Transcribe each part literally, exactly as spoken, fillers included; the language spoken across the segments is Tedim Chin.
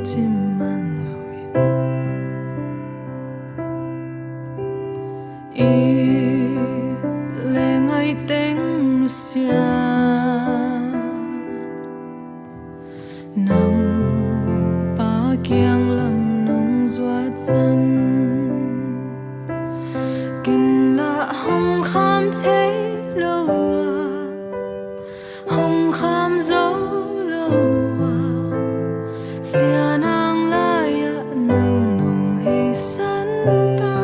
cim man loin, i le ngaiteng nusia, nang pa kiang lam nong zuat san, ken lah hong kham thei lo a, hong kham zo lo a, Sia Nang lai-ah nang nong heisan ta.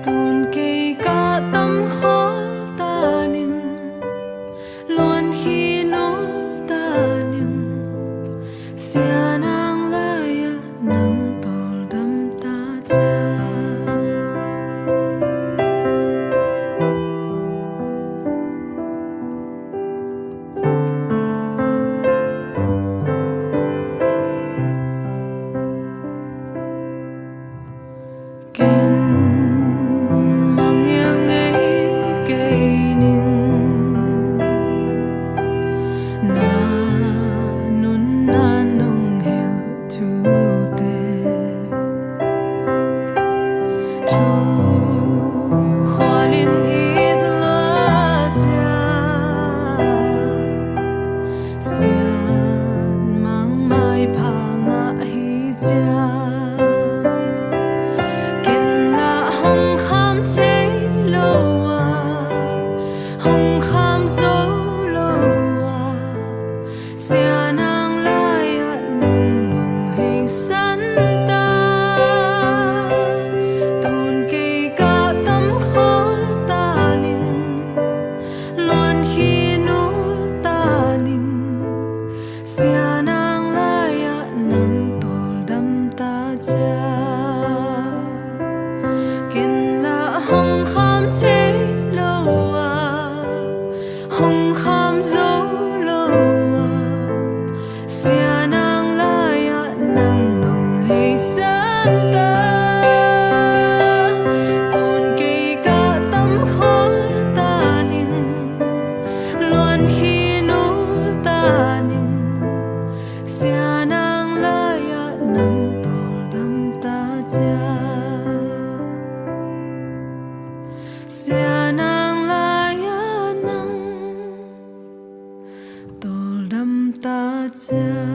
Tun kei ka tam khol ta ning, luan khi nul ta ning, Sia Nang lai-ah nang tawldam ta ciang. Ken mangngilh ngei kei ning, na nunna nong hilh thute. Thu khualin it lua ciang, Sian Mang maipha ngah hi ciang, ken lah hong kham thei lo a, hong kham zo lo a, Sia Nang lai-ah nang nong heisan ta. Tun kei ka tam khol ta ning, luan khi nul ta ning, Sia Nang lai-ah nang tawldam ta ciang. Ken lah hong kham thei lo a, hong kham zo lo a, Sia Nang lai-ah nang nong heisan ta. Tun kei ka tam khol ta ning, luan khi nul ta ning, Sia Nang lai-ah nang tawldam ta ciang. Sia Nang lai-ah nang tawldam ta ciang.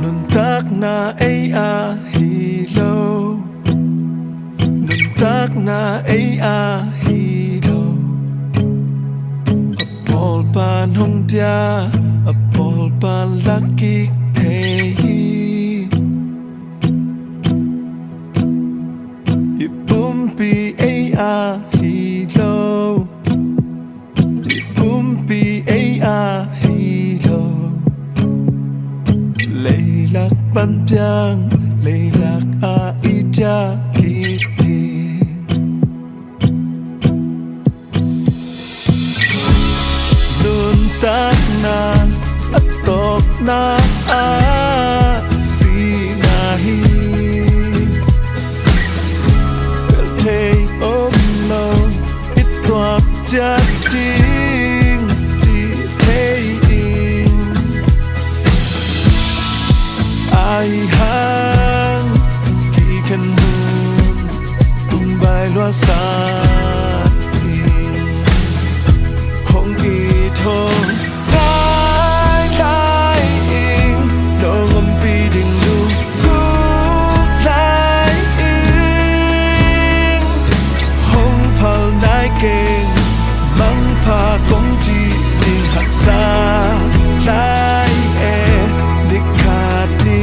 Nuntakna ei a hi lo, nuntakna ei a hi lo. A pawlpa hong dia, a pawlpa lak kik thei hi. I pumpi ei a hi lo, i pumpi ei a hi lo. Leilak pan piang, leilak ah i ciah kik ding. Nuntakna a tawpna ah sihna hi. Bel thei om lo, i tuak ciat ding cih thei in, ahi hang kikhen hun tung bai lua sa in, hong it hong ngai lai ing, dong ompi ding lungkut lai ing. Hong phal nai keng, mangpha kong cih ding haksa lai e. Ni khat ni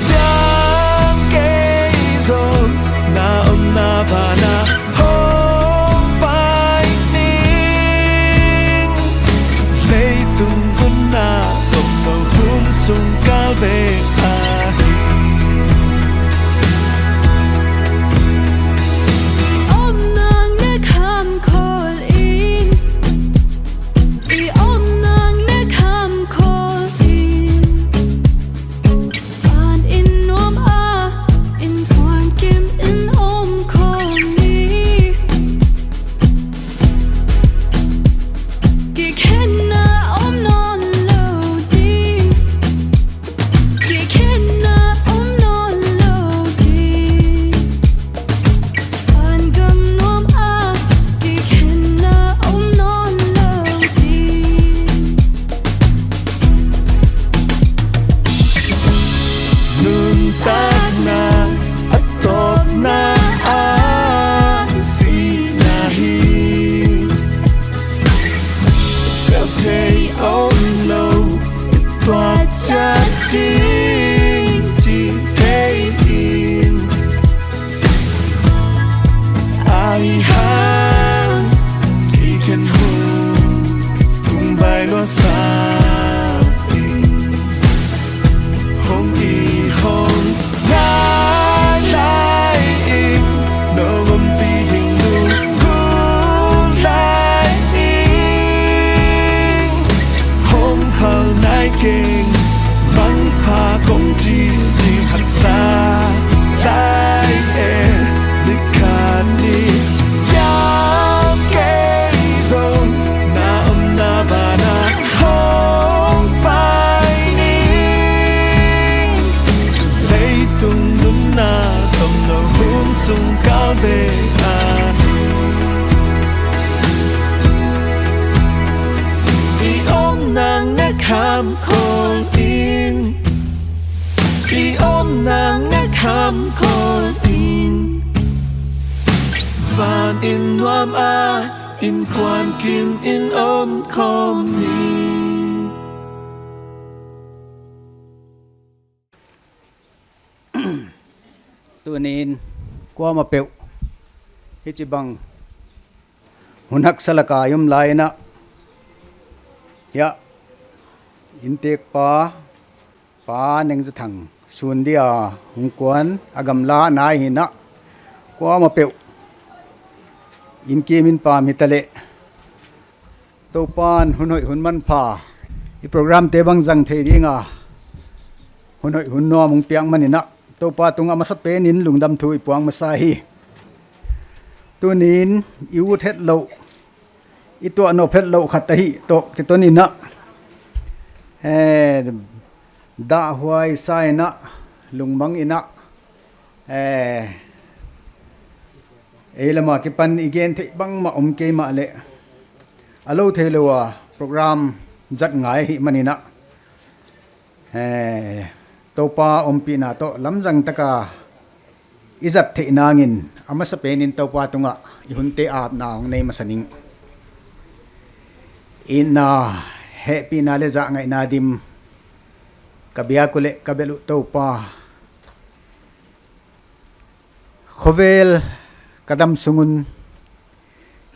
ciang kei zong na omna vanah hong Hang kikhen hu tung bai lua sa ding hong i hong nai lai in, no gompi ding nu gu lai in, hong phal nai keng, mangpha kong ci ding haksa lai e. Nikhat ni ciang kei zong na omna vanah hong pai ning. Leitung nunna tomno hun sung kal ve a, i om nang na kham khol in, i om nang na kham khol in, van in nuam a, innkuan kim in om khawm ni. Tunin kuamah peuh hih ci bang hun haksa laka i om lai-in ah, hiah inntekpa Pa Neng Za Thang sun dia hong kuan a gamla nai hi-in ah, kuamah peuh inn kim inn pam hi taleh Topa'n hun hoih hun manpha, i programte bang zang thei dinga hun hoih hun nuam hong piak manin ah, Topa tungah masa penin lungdam thu i puak masa hi. Tunin i ut het loh, i tuahnop het loh khat ahih tawh kitonin ah, eh, dahhuai sa-in ah, lungmang in ah, eh, ei lamah kipan i gen theih bangmah om kei mah leh, a lo thei lo a program zat ngai ahih manin ah, eh, Topa ompihna tawh lamzang taka i zat theih nangin a masa penin Topa tungah i hunte apna hong nei masa ning. Itna, hehpihna le zahngaihna dim ka biak uh le ka belh uh Topa, khovel ka dam sungun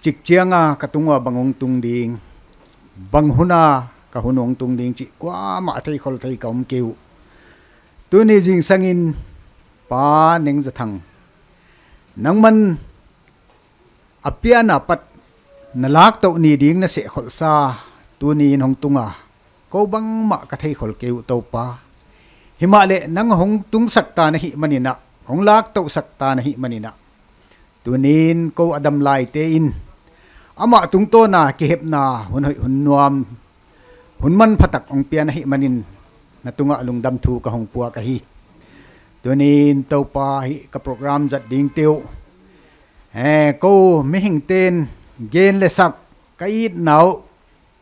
cik cianga ka tungah bang hong tung ding, bang huna ka hun hong tung ding cih kuamah a theikhol thei ka om kei uh. Tuni zingsangin Pa Neng Za Thang, nangman a pianna pat na laktoh ni ding na sehkholhsa tuni-in hong tunga, ko bangmah ka theikhol kei uh Topa. Himahleh nang hong tungsak ta na hih manin ah, hong laktohsak ta na hih manin ah, tunin ko a dam laite in amah tungtawna kihepna hun hoih hun nuam, hun manphatak hong pia na hih manin na tungah lungdam thu ka hong puak ahi. Tunin Topa, hih ka program zat dingte uh, eh, ko mihingte'n gen le sak ka itna uh,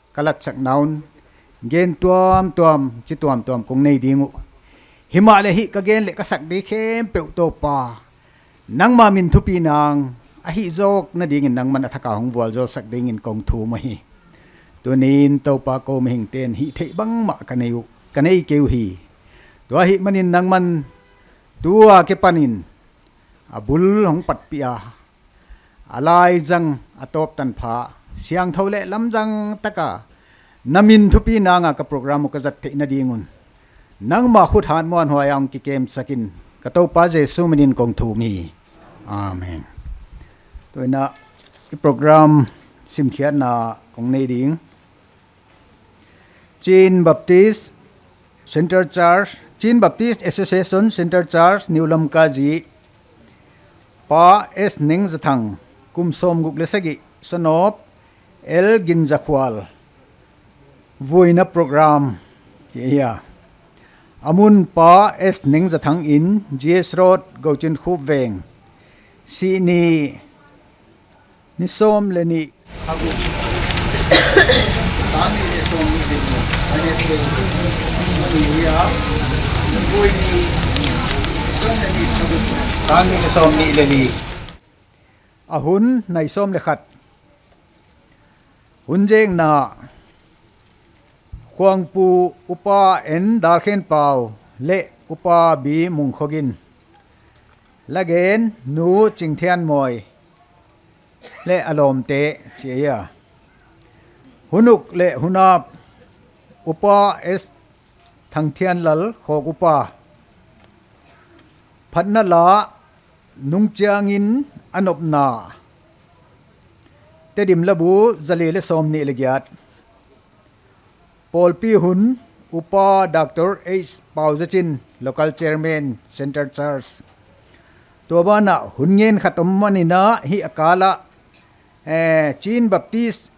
ka latsakna un gen tuamtuam, ci tuamtuam kong nei ding uh. Himahleh hih ka gen le ka sak ding khempeuh Topa, nangma min thupi nang ahi zawk nadingin nangman a thaka hong vualzawlsak dingin kong thum uh hi. Tunin Topa, ko mihingte'n hih theih bangmah ka nei uh, ka nei kei uh hi. Tua ahih manin nangman tua kipanin a bul hong patpih a, a laizang a tawp tanpha siangtho le lamzang taka na min thupi nanga ka program uh ka zat theih nadingun nangma khut hat muanhuai-a hong kikemsakin ka Topa Jesu minin kong thum hi. Amen. Tua inah i program simkhiatna kong nei ding. Chin Baptist Central Church, Chin Baptist Association Central Church, New Lamka zi, Pa S Neng Za Thang, kum sawmguk le sagih, son of L Gin Za Khual, vuina program ci hi a. A mun, Pa S Neng Za Thang Inn, G S Road, Gocin Khup Veng, sihni, ni sawm le nih, a guk, sang nih le sawm nih le nih, a neu te, a ni hi a, ni ni, sawm le nih, a guk, sang nih le sawm nih le nih. A hun nai sawm le khat. Hun zekna, Khuangpu Upa N Dal Khen Pau le Upa B Mung Khogin. Lagen, Nu Cing Thian Mawi. le a lawmte ci a hi a. Hun uk le hun ap Upa S Thangthianlal Khawk Upa, phatna la nung ciangin a nopna, Tedim labu zali le sawm nih le giat. Pawlpi hun Upa Doctor H Pau Za Cin, Local Chairman, Central Church. Tua banah hun ngen khat om maninah hih a kalah, eh, Chin Baptist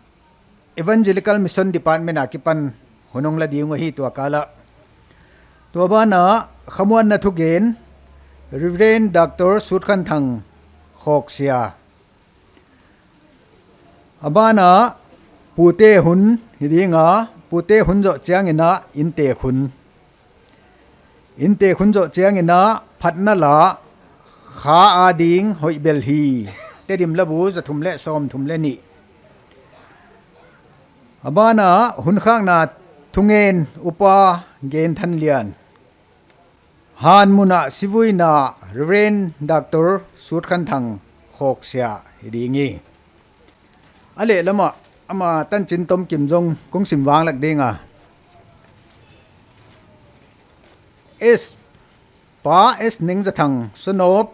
Evangelical Mission Department a kipan hun hong la ding uh ahi tua kalah. Tua banah khamuanna thugen Reverend Doctor Sut Khan Thang Khawk Sia. A banah pute hun hi dinga, pute hun zawh cianginah inntek hun. Inntek hun zawh cianginah phatna la kha a ding hoih bel hi. Tedim labu za thum le sawm thum le nih. A banah hun khakna thungen Upa Gen Than Lian. Han munah sivuina Reverend Doctor Sut Khan Thang Khawk Sia hi ding hi. A lehlamah ama tancin tomkim zong kong sim vanglak dinga. S, Pa S Neng Za Thang Sonop,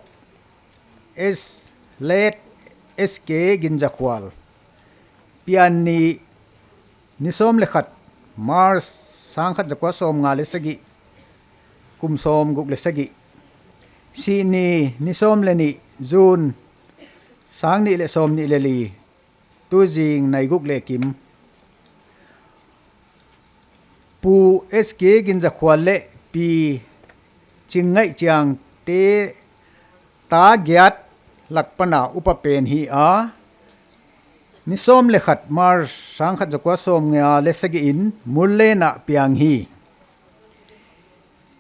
S Let S K Gin Za Khual. Pian ni, ni sawm le khat March, sangkhat zakua sawm nga le sagih, kum sawm guk le sagih. Sih ni, ni sawm le nih June, sang nih le sawm nih le li, tuzing nai guk le kim. Pu S K Gin Za Khual le Pi Cing Ngaih Ciangte ta giat lak pana upa pen hi a, ni sawm le khat March, sangkhat zakua sawm nga le sagih in Mullenah piang hi.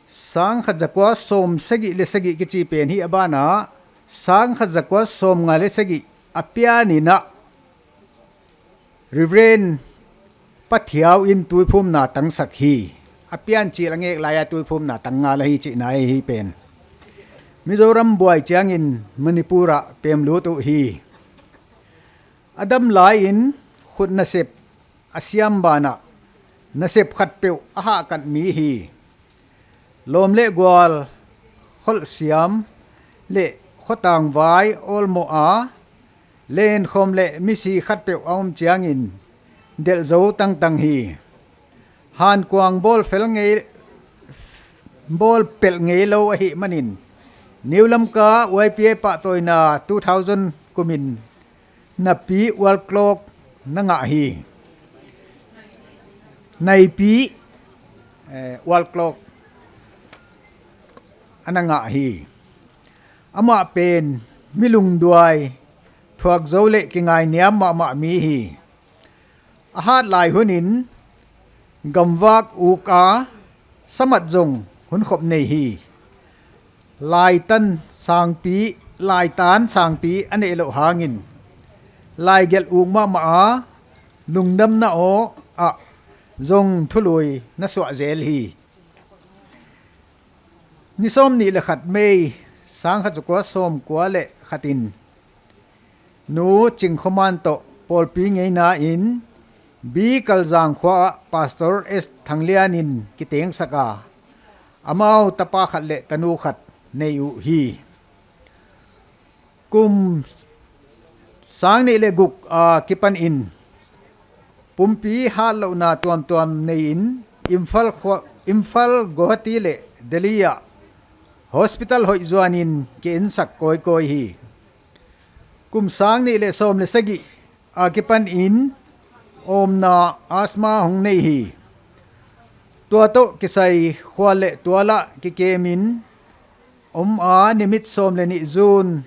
Sangkhat zakua sawm sagih le sagih kici pen hi. A banah sangkhat zakua sawm nga le sagih a pianinah Reverend Pa Thiau in tuiphumna tangsak hi. A piancil a ngek lai-a tuiphumna tang ngal ahi cihna ahi hi pen. Mizoram buai ciangin Manipur ah pemlut uh hi. A dam lai-in khut nasep a siam banah nasep khatpeuh a hahkat mi hi. Lawm le gual, kholh siam le khuatang vai awlmawh a, lenkhawm le misi khatpeuh a om ciangin delh zo tangtang hi. Hankuang bawl fel ngei, bawl pelh ngei lo ahih manin New Lamka Y P A pahtawina two thousand kumin napi wall clock na ngah hi. Naipi, eh, wall clock a na ngah hi. Amah pen mi lungduai, thuak zo le kingainiam mahmah mi hi. A hat lai hunin gamvak uk a, samat zong hunkhop nei hi. Laitan sangpi, laitan sangpi a neih loh hangin laigelh uk mahmah a, lungdamna aw ah zong thului na suah zel hi. Ni sawm nih le khat May, sangkhat zakua sawm kua le khatin Nu Cing Khua Man tawh pawlpi ngeina in Bi Kalzang khua ah Pastor S Thang Lian in kitengsak a, amau tapa khat le tanu khat nei uh hi. Kum sang nih le guk a kipanin pumpi hatlohna tuamtuam nei-in Imphal khua, Imphal, Guwahati le Delhi ah hospital hoih zuanin ki-ensak kawikawi hi. Kum sang nih le sawm le sagih a kipanin omna asthma hong nei hi. Tua tawh kisai khual le tualah kikemin om a, nimit sawm le nih June,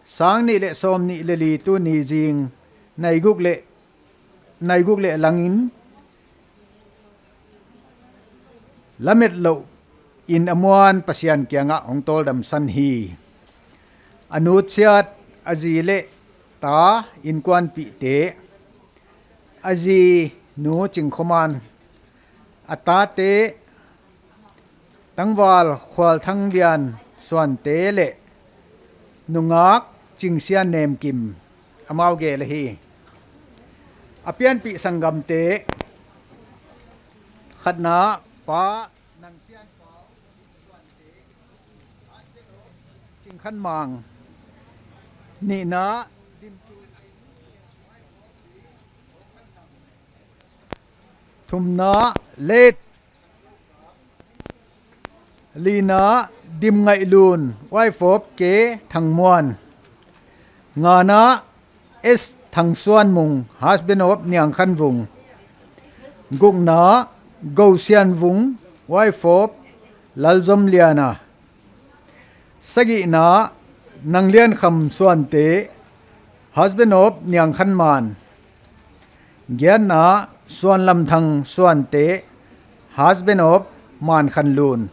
sang nih le sawm nih le li tuni zing nai guk le, nai guk le langin lamet loh in a muan Pasian kiangah hong tawldamsan hi. A nutsiat a zi le ta innkuanpihte, a zi Nu Cing Khua Man, a tate tangval Khual Thang Lian Suante le nungak Cing Sian Nem Kim, amau gel ahi. A pianpih sanggamte, khatna, Pa Nang Sian Pau, Cing Khan Mang. Nihna, Dim Tul Ai Lun. Thumna, Late. Lina, Dim Ngaih Lun, wife of K Thang Muan. Ngana, S Thang Suan Mung, husband of Niang Khan Vung. Gukna, Go Sian Vung, wife of Lal Zom Liana. Sagihna, Nang Lian Kham Suante, husband of Niang Khan Man. Giatna, Suan Lam Thang Suante, husband of Man Khan Lun.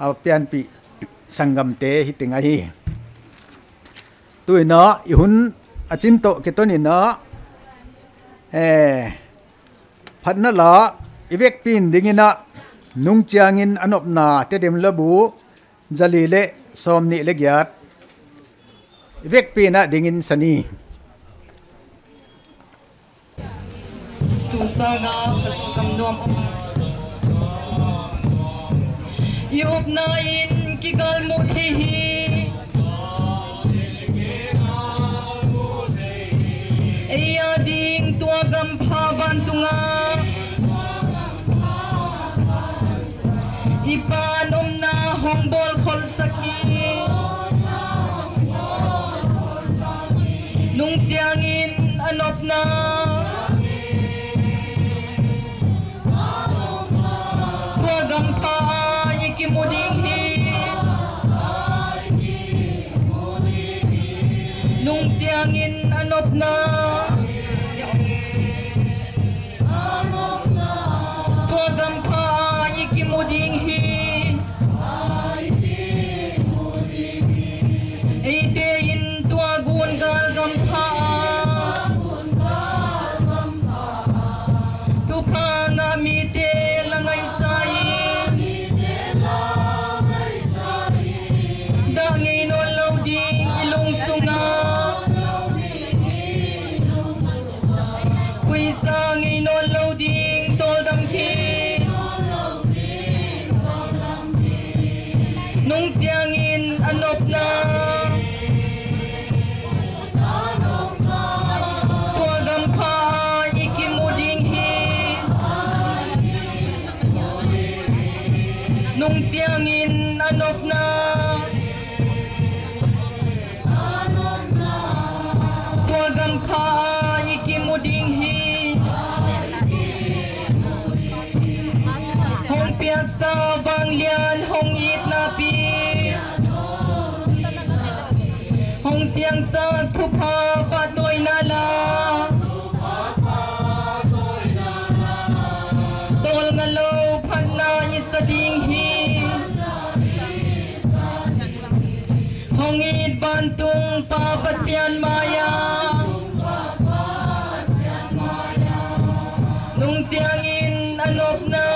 A pianpih sanggamte hih teng ahi. Tu-in ah i hun a cin tawh kiton in ah, eh, phatna la i vekpi in dingin ah, nung ciangin a nopna Tedim Labu zali le sawmnih le giat, i vekpi in ah dingin sa ni. Sun sanga kam nuam om. I upna in kigal mu thei hi. Ei a ding tua gampha vantunga i pan omna hong bawl kholsak hi. Nung ciangin a nopna tua gampha ah i kimu ding hi. Nung ciangin a nopna tua gampha ah i kimu ding hi. Eite in tua gungal gampha ah thupha ngah mite la ngaihsa in, dah ngei nawn lo ding i lungsung ah khuisa ngei nawn lo ding tawldam hi. Nung ciangin a nopna tua gampha ah i kimu ding hi. Nung ciangin a nopna tua gampha ah i kimu ding hi. Hong piaksa vanglian hong itna pi, hong siangsak thupha pahtawina la, tawlnga lo phatna i sa ding hi. Hong it vantung Pa Pasian mai-ah nung ciangin a nopna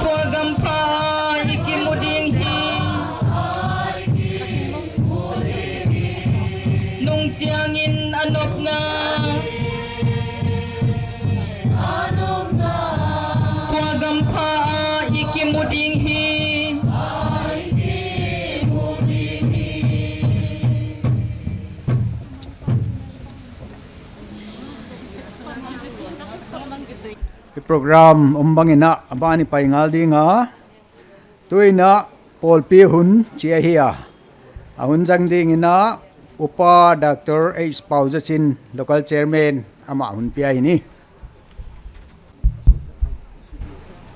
tua gampha ah i kimu ding hi. Nung ciangin a nopna tua gampha ah i kimu ding hi. I program om bangin ah a ban i pai ngal ding a, tu-in ah pawlpi hun ci ahi a, a hun zang dingin ah Upa Doctor H Pau Za Cin, Local Chairman, amah hun pia hi ni.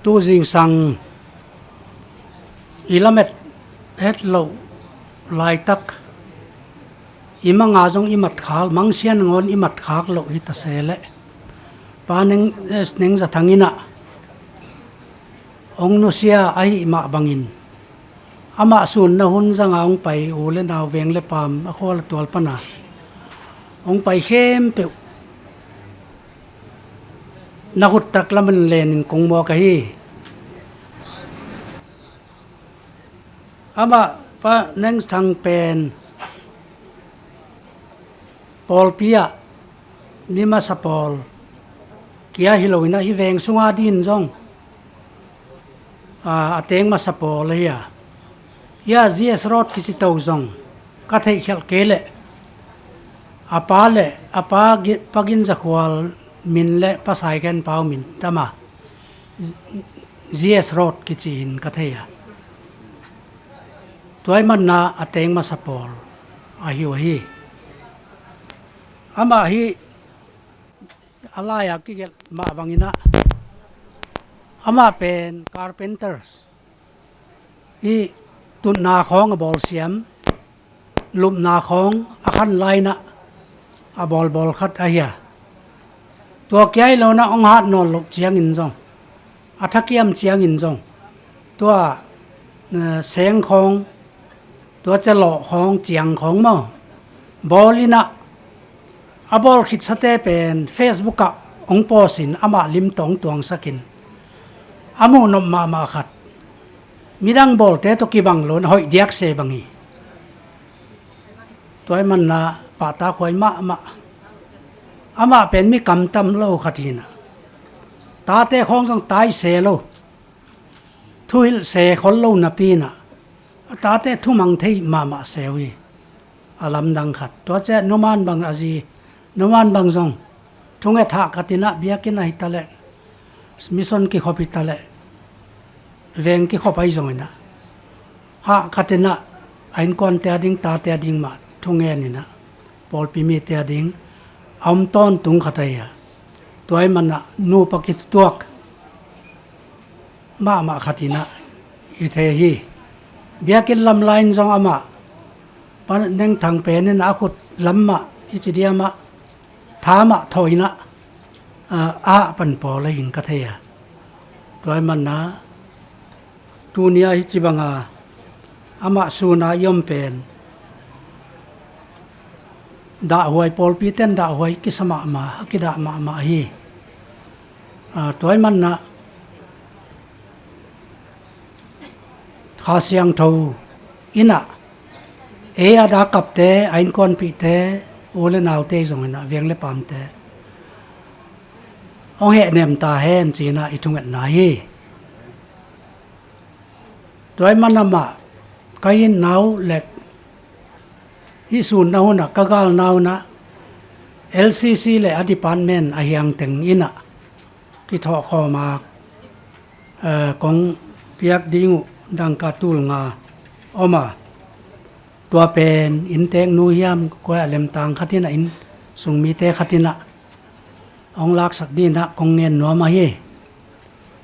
Tu zingsang i lamet het loh laitak, i manga zong i matkhak, mangsia nangawn i matkhak loh hi ta se leh, Pa Neng, eh, Neng Za Thang in ah hong nusia ahih mah bangin, amah sunna hun zanga hong pai u le nau, veng le paam, a khual a tual pana hong pai khempeuh na khuttak lamin lenin kong muak ahi. Amah Pa Neng Thang pen pawlpi ah mi masa pawl kia hi lo in ah, hih veng sunga din zong a, a teng masa pawl ahi a. Hia G S Road kici to zong ka theihkhialh kei leh a pa le a pa Gi-, Pa Gin Za Khual min le Pa Sai Khen Pau min tama G S Road kici in ka thei a. Tua ahih manin ah a teng masa pawl ahi uh hi. Amah hi a lai-a kigelh mah bangin ah, amah pen carpenters hi, tutna khawng a bawlsiam, lupna khawng a khan lai-in ah a bawlbawl khat ahi a. Tua kia hi lo in ah hong hat nawn loh ciangin zong, a thakiam ciangin zong, tua, eh, seng khawng, tua celawh khawng, ciang khawng maw, bawl in ah, a bawl khitsate pen Facebook ah hong post in, amah lim tawh hong tuangsak in, a muh nop mahmah khat, midang bawlte tawh kibang lo in, hoih diak se bang hi. Tua ahih manin ah pahtakhuai mahmah. Amah pen mi kamtam lo khat hi in ah, tate khawng zong tai se lo, thuhilh se khol lo napi in ah, a tate thumang thei mahmah se uh hi. A lamdang khat. Tua ciang numan bang, a zi numan bang zong thunget hah khat in ah, biakinn ah hi ta leh, mission kikhop hi ta leh, veng kikhop ahi zongin ah, hah khat in ah a innkuante a ding, tate a ding mah thungen in ah, pawlpi mite a ding a om tawntung khat ahi a. Tua ahih manin ah nupa kituak mahmah khat in ah i thei hi. Biakinn lam lai-in zong amah, Pa Neng Thang pen in ah a khut lam mah, i ci diam ah, tha mah thawi in ah, a, a hah pan pawl ahi in ka thei a. Tua ahih manin ah tuni-a hih ci banga amah sun a i om pen dahhuai, pawlpite'n dahhuai kisa mahmah, a kidah mahmah hi. A, tua ahih manin ah Kha Siangtho in ah, ei a dak kapte, a innkuanpihte, u le naute zongin ah, veng le paamte hong hehnem ta hen ci-in ah i thungetna hi. Tua ahih manin amah ka itna uh le hih sunna hun ah ka galna un ah L C C le a department a hiang teng in ah kithawhkhawm a, eh, kong piak ding uh dangka tul nga om a, tua pen innteknu hiam, kua a lemtang khat in ah, inn sung mite khat in ah hong laksak dingin ah kong ngen nuam ahi.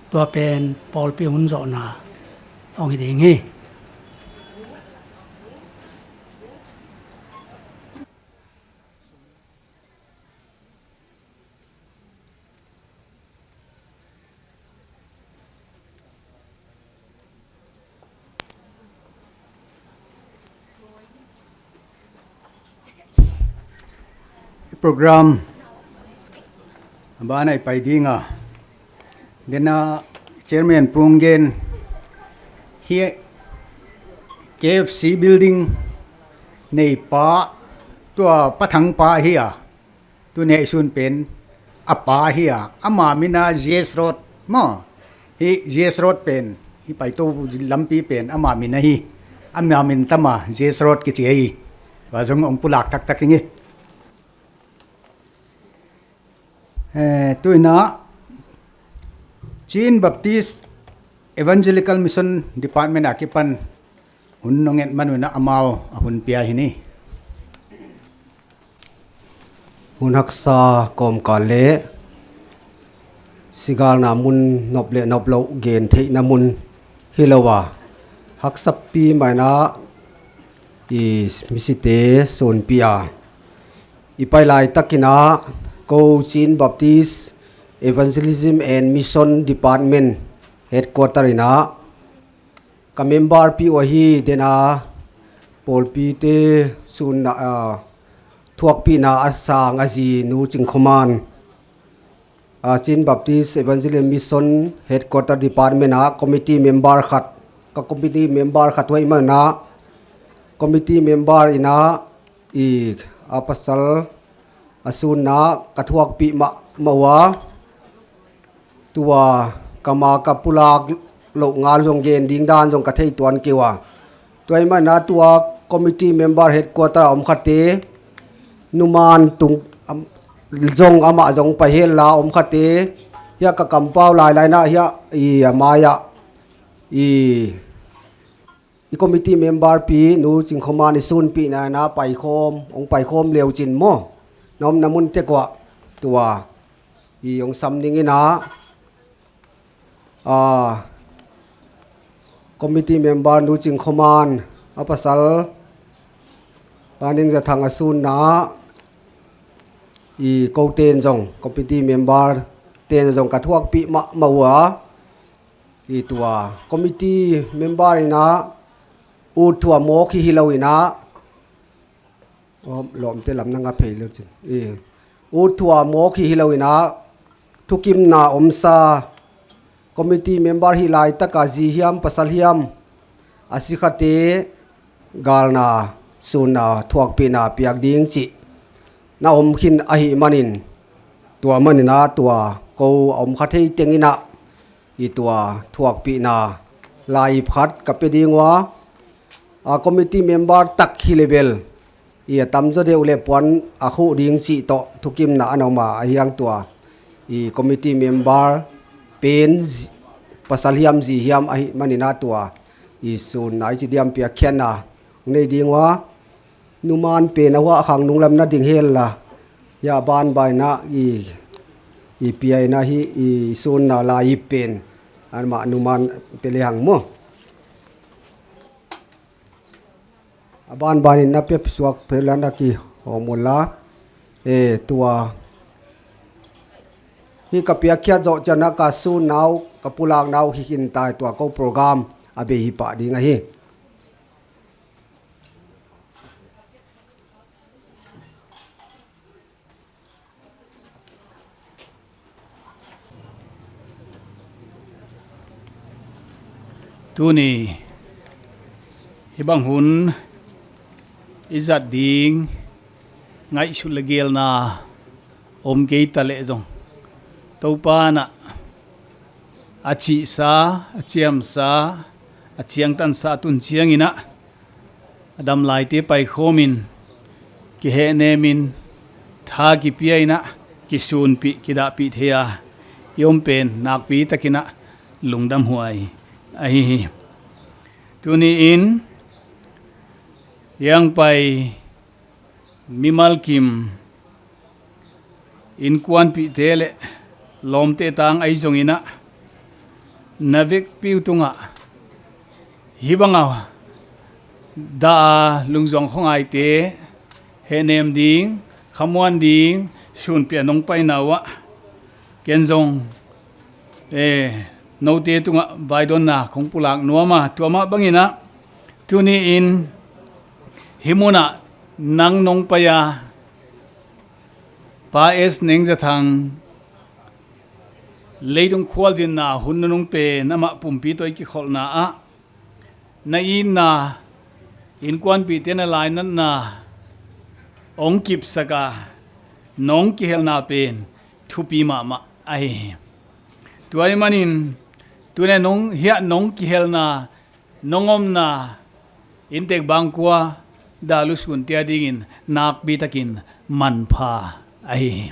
Tua pen pawlpi hun zawhna hong hi ding hi. Program a banah i pai ding a, dena Chairman Pung gen hi, K F C building neipa, tua Pa Thang pa hi a, tu neihsun pen a pa hi a, ama min a G S Road maw, hih G S Road pen, hih paito lampi pen ama min ahi, ama min tama G S Road kici ahi. Tua zong hong pulak taktak ing hi. Eh, tu-in ah Chin Baptist Evangelical Mission Department a kipan hun nong et man un ah amau a hun pia hi ni. Hun haksa kawmkal le sigalna mun, nop le nop loh gen theihna mun hi lo a, haksapi mah in ah i misite sunpih a, i pai laitakin ah ko Chin Baptist Evangelism and Mission Department Headquarter in ah ka member pi uh ahi, dena pawlpite sunna, ah, thuakpihna a sang a zi Nu Cing Khua Man, ah, Chin Baptist Evangelism Mission Headquarter Department ah committee member khat, ka committee member khat uh ahih manin ah Committee member in ah i a pasal a sunna ka thuakpih mahmah uh a, tua ka ma ka pulak loh ngal zong gen ding dan zong ka thei tuan kei uh a. Tua ahih manin ah tua committee member headquarter a om khate, numan tung, am, zong amah zong pai hel la om khate, hiah ka kampau lailai in ah hiah i a mai-ah i i committee member pi Nu Cing Khua Man i sunpihna in ah paikhawm, hong paikhawm leu cin maw, na omna mun tek uah tua i hong sam ning in ah, a, committee member Nu Cing Khua Man a pasal Pa Neng Za Thang a sunna i kote in zong, committee member te in zong ka thuakpih mahmah uh a, i tua committee member in ah ut thu a mawk hi hi lo in ah, om, lawmte lam na nga phei lo cin, i ut thu a mawk hi hi lo in ah, thukimna omsa committee member hih laitaka zi hiam pasal hiam a si khate galna, sunna, thuakpihna piak ding cih na om khin ahih manin, tua manin ah tua ko a om kha thei teng in ah i tua thuakpihna lai-ip khat ka pia ding uh a, a committee member tak hi le bel i a tamzaw deuh le puan a khuh ding cih tawh thukimna a na om a, ahi hang tua i committee member pen zi-, pasal hiam zi hiam ahih manin ah tua i sunna i ci diam piakkhiatna hong nei ding uh a, numan pen a huah khang nunglam na ding hel la, hiah banban in ah i, i pia in ah hih i sunna lai-ip pen amah numan pia le hang maw. A banban in na pia suak peuh la na kihawm un la, e, tua hih ka piakkhiat zawh ciang ah ka sunna uh, ka pulakna uh hi khin ta hi, tua ko program a bei hi pah ding ahi. Tuni hih bang hun i zat ding ngaihsut le geelna om kei ta leh zong, Topa in ah a cihsa, a ciamsa, a ciangtansa a tun ciangin ah a dam laite paikhawmin, kihehnemin, tha kipia in ah kisunpih, kidahpih thei a i om pen nakpi takin ah lungdamhuai ahi hi. Tuni-in hiangpai mimal kim innkuanpihte le lawmte tang ahi zongin ah, na vekpi uh tungah hih banga dah a lungzuang khuangaite hehnem ding, khamuan ding, sunpih a nong paina uh ah ken zong, eh, note tungah vaidonna kong pulak nuam a, tua mah bangin ah tuni-in hih munah nang nong pai a, Pa S Neng Za Thang leitung khualzinna hun nunung pen amah pumpi tawh i kikholhna ah na itna, innkuanpihte na lainatna hong kipsak a, nong kihelna pen thupi mahmah ahi hi. Tua ahih manin tuni-a nong, hiah nong kihelna, nong omna inntek bangkua dah lusun tia dingin nakpi takin manpha ahi hi.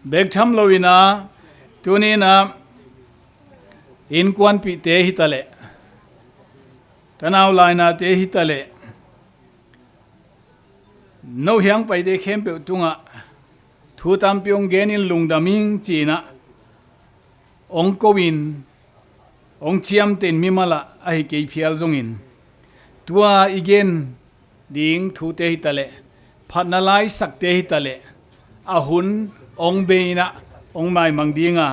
Bek tham loin ah tuni-in ah innkuanpihte hi taleh, tanau lainate hi taleh, no hiangpaite khempeuh tungah thu tampi hong genin lungdam ing ci-in ah hong ko-in, hong ciamteh in mimal ah ahi kei phial zongin, tua i gen ding thute hi taleh, phatna laisakte hi taleh, a hun hong bei-in ah hong maimang ding a,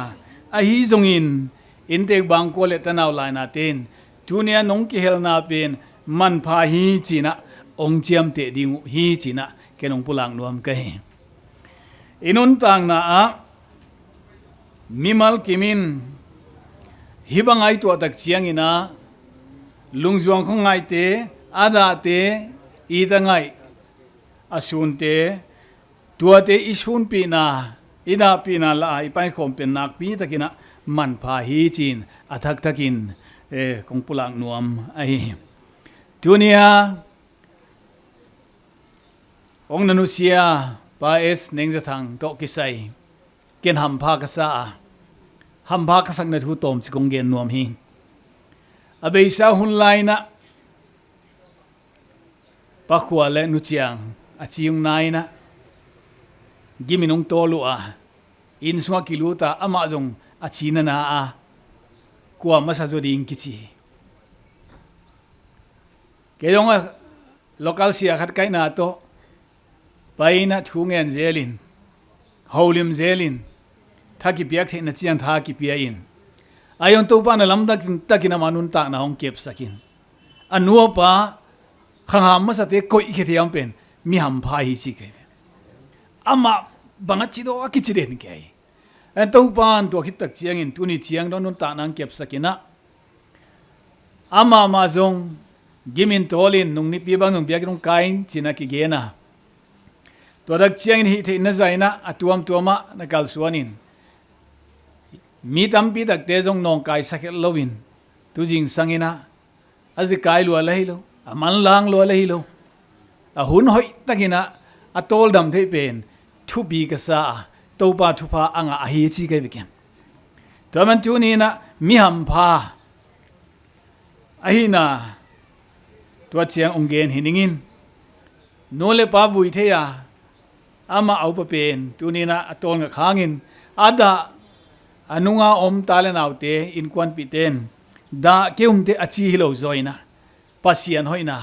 ahi zongin inntek bangkua le tanau lainate in tuni-a nong kihelna pen manpha hi ci-in ah hong ciamteh ding uh hi ci-in ah ken hong pulak nuam ka hi. I nuntakna ah mimal kim in hih bang a i tuahtak ciangin ah lungzuang khuangaite, A dahte i ta ngaih, a sunte, tuate i sunpihna, i dahpihna lah a i paikhawm pen nakpi takin ah manpha hi ci-in a thaktakin, eh, kong pulak nuam ahi hi. Tuni-a hong na nusia Pa S Nengzathang tawh kisai ken hampha ka sa a, hampha ka sakna thu tawmcik kong gen nuam hi. A beisa hun lai-in ah Pa Khua le Nu Ciang a ci hong nai-in ah gimin hong tawl uh a, inn sungah kilut a, amah zong a ci na na a, kua masa zaw ding kici hi. Kei zong a local sia khat kaihna tawh pai-in ah thu ngen zelin, holim zelin, tha kipiak theihna ciang tha kipia-in, a hih hang Topa na lamdang takin amah nuntakna hong kepsakin, a nu a pa khangham masate koihkhia thei a om pen mi hampha hi ci kei ve. Amah bang a ci daw a kici den kei. A Topa in tua khit tak ciangin tuni ciang dong nuntakna hong kepsakin ah, amah mah zong gimin tawlin nung nipi bang zong biakinn hong kai-in ci-in a kigen a, tua tak ciangin hih theihna zah-in ah a tuamtuam ah na kalsuanin, mi tampi takte zong nawngkaisak het loin, tu zingsangin ah a zekai lua la hi lo, a manlang lua la hi lo, a hun hoih takin ah a tawldam theih pen thupi ka sa a, Topa thupha a ngah ahi ci kei ve ken. Tua man tuni-in ah mi hampha ahihna tua ciang hong gen hi ning in. Nu le pa vui thei a, amah a upa pen tuni-in ah a tawlnga khangin, a dah, a nunga om ta le naute, innkuanpihte in dah kei umte a ci hi lo zaw-in ah, Pasian hoihna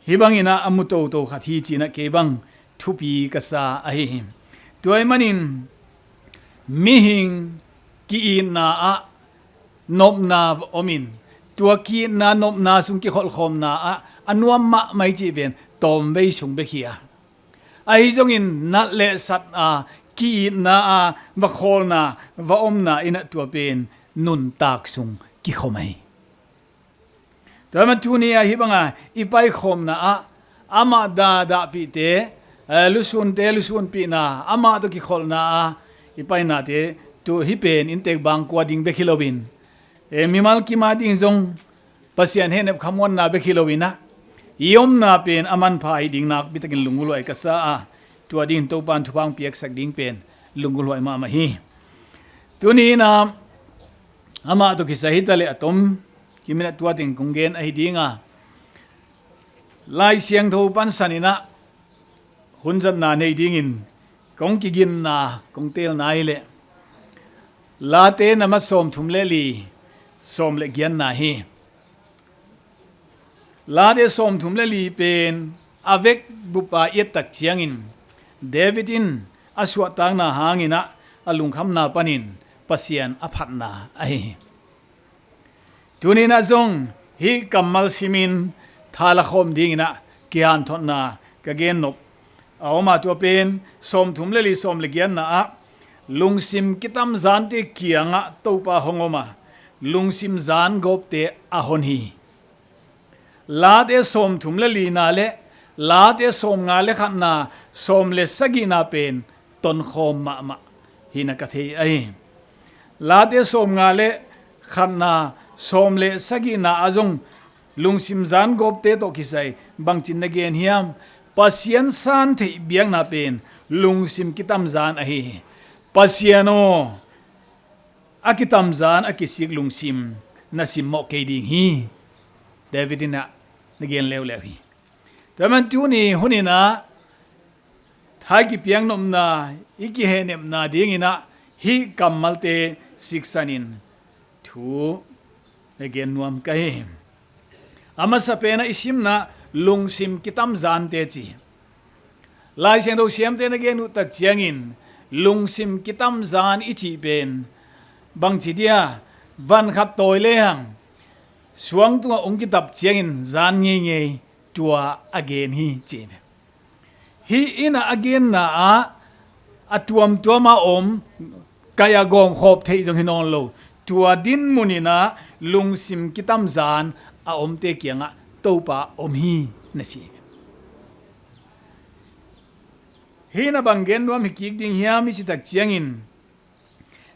hih bangin ah a mu toto khat hi ci-in ah kei bang thupi ka sa ahi hi. Tua ahih manin mihing ki-itna ah nopna omin, tua ki-itna nopna sung kikholhkhawmna ah a nuam mahmah i cih pen tawmvei sung bek hi a, ahi zongin nat le sat a, ki-itna a va khawlna, va omna in ah tua pen nuntak sung kikhawm ahi. Tua man tuni-a hih banga i paikhawmna ah amah dah dahpihte, eh, lusunte lusunpihna, amah tawh kikholhna a i painate, tu hih pen inntek bang kua ding bek hi loin, eh, mimal kim a ding zong Pasian hehnep khamuanna bek hi loin ah, i omna pen a manpha ahi ding nakpi takin lunggulhhuai ka sa a, tua dingin Topa in thupha hong piaksak ding pen lunggulhhuai mahmah hi. Tuni-in ah amah tawh kisai hi ta leh a tom kimin ah tua teng kong gen ahi ding a, Lai Siangtho pansanin ah hun zatna nei dingin kong kiginna, kong teelna hi leh, Late na mat sawmthum le li, sawm le giatna hi. Late sawmthum le li pen a vekbup a i et tak ciangin David in a suahtakna hangin ah a lungkhamna panin Pasian a phatna ahi hi. Tuni-in ah zong hih kammal simin tha lakhawm dingin ah kihanthotna ka gen nop a om a, tua pen sawmthum le li, sawm le giatna ah lungsim kitamzante kiangah Topa hong om a, lungsim zan gawpte a hon hi. Late sawmthum le lina le Late sawmnga le khatna, sawm le sagihna pen tonkhawm mahmah hi-in ah ka thei ahi. Late sawmnga le khatna, sawm le sagihna ah zong lungsim zan gawpte tawh kisai bangci-in na gen hiam? Pasian san theih biakna pen lungsim kitamzan ahi hi. Pasian aw, a kitamzan a kisik lungsim na simmawh kei ding hi, David in ah na gen leuleu hi. Tua man tuni hunin ah tha i kipiak nopna, i kihehnepna dingin ah hih kammalte siksanin thu na gen nuam ka hi. A masa pen ah i simna lungsim kitamzante ci. Lai Siangtho siamte na gen uh tak ciangin lungsim kitamzan i cih pen bangci dia, van khat tawi lehang suang tungah hong kitap ciangin zan ngeingei, tua a gen hi ci. Hih in ah a genna ah a tuamtuam a om, kaih a gawmkhawm theih zong hi nawn lo, tua dinmun in ah lungsim kitamzan a omte kiangah Topa om hi, na ci. Hih na bang gen nuam hi kik ding hiam i cih tak ciangin,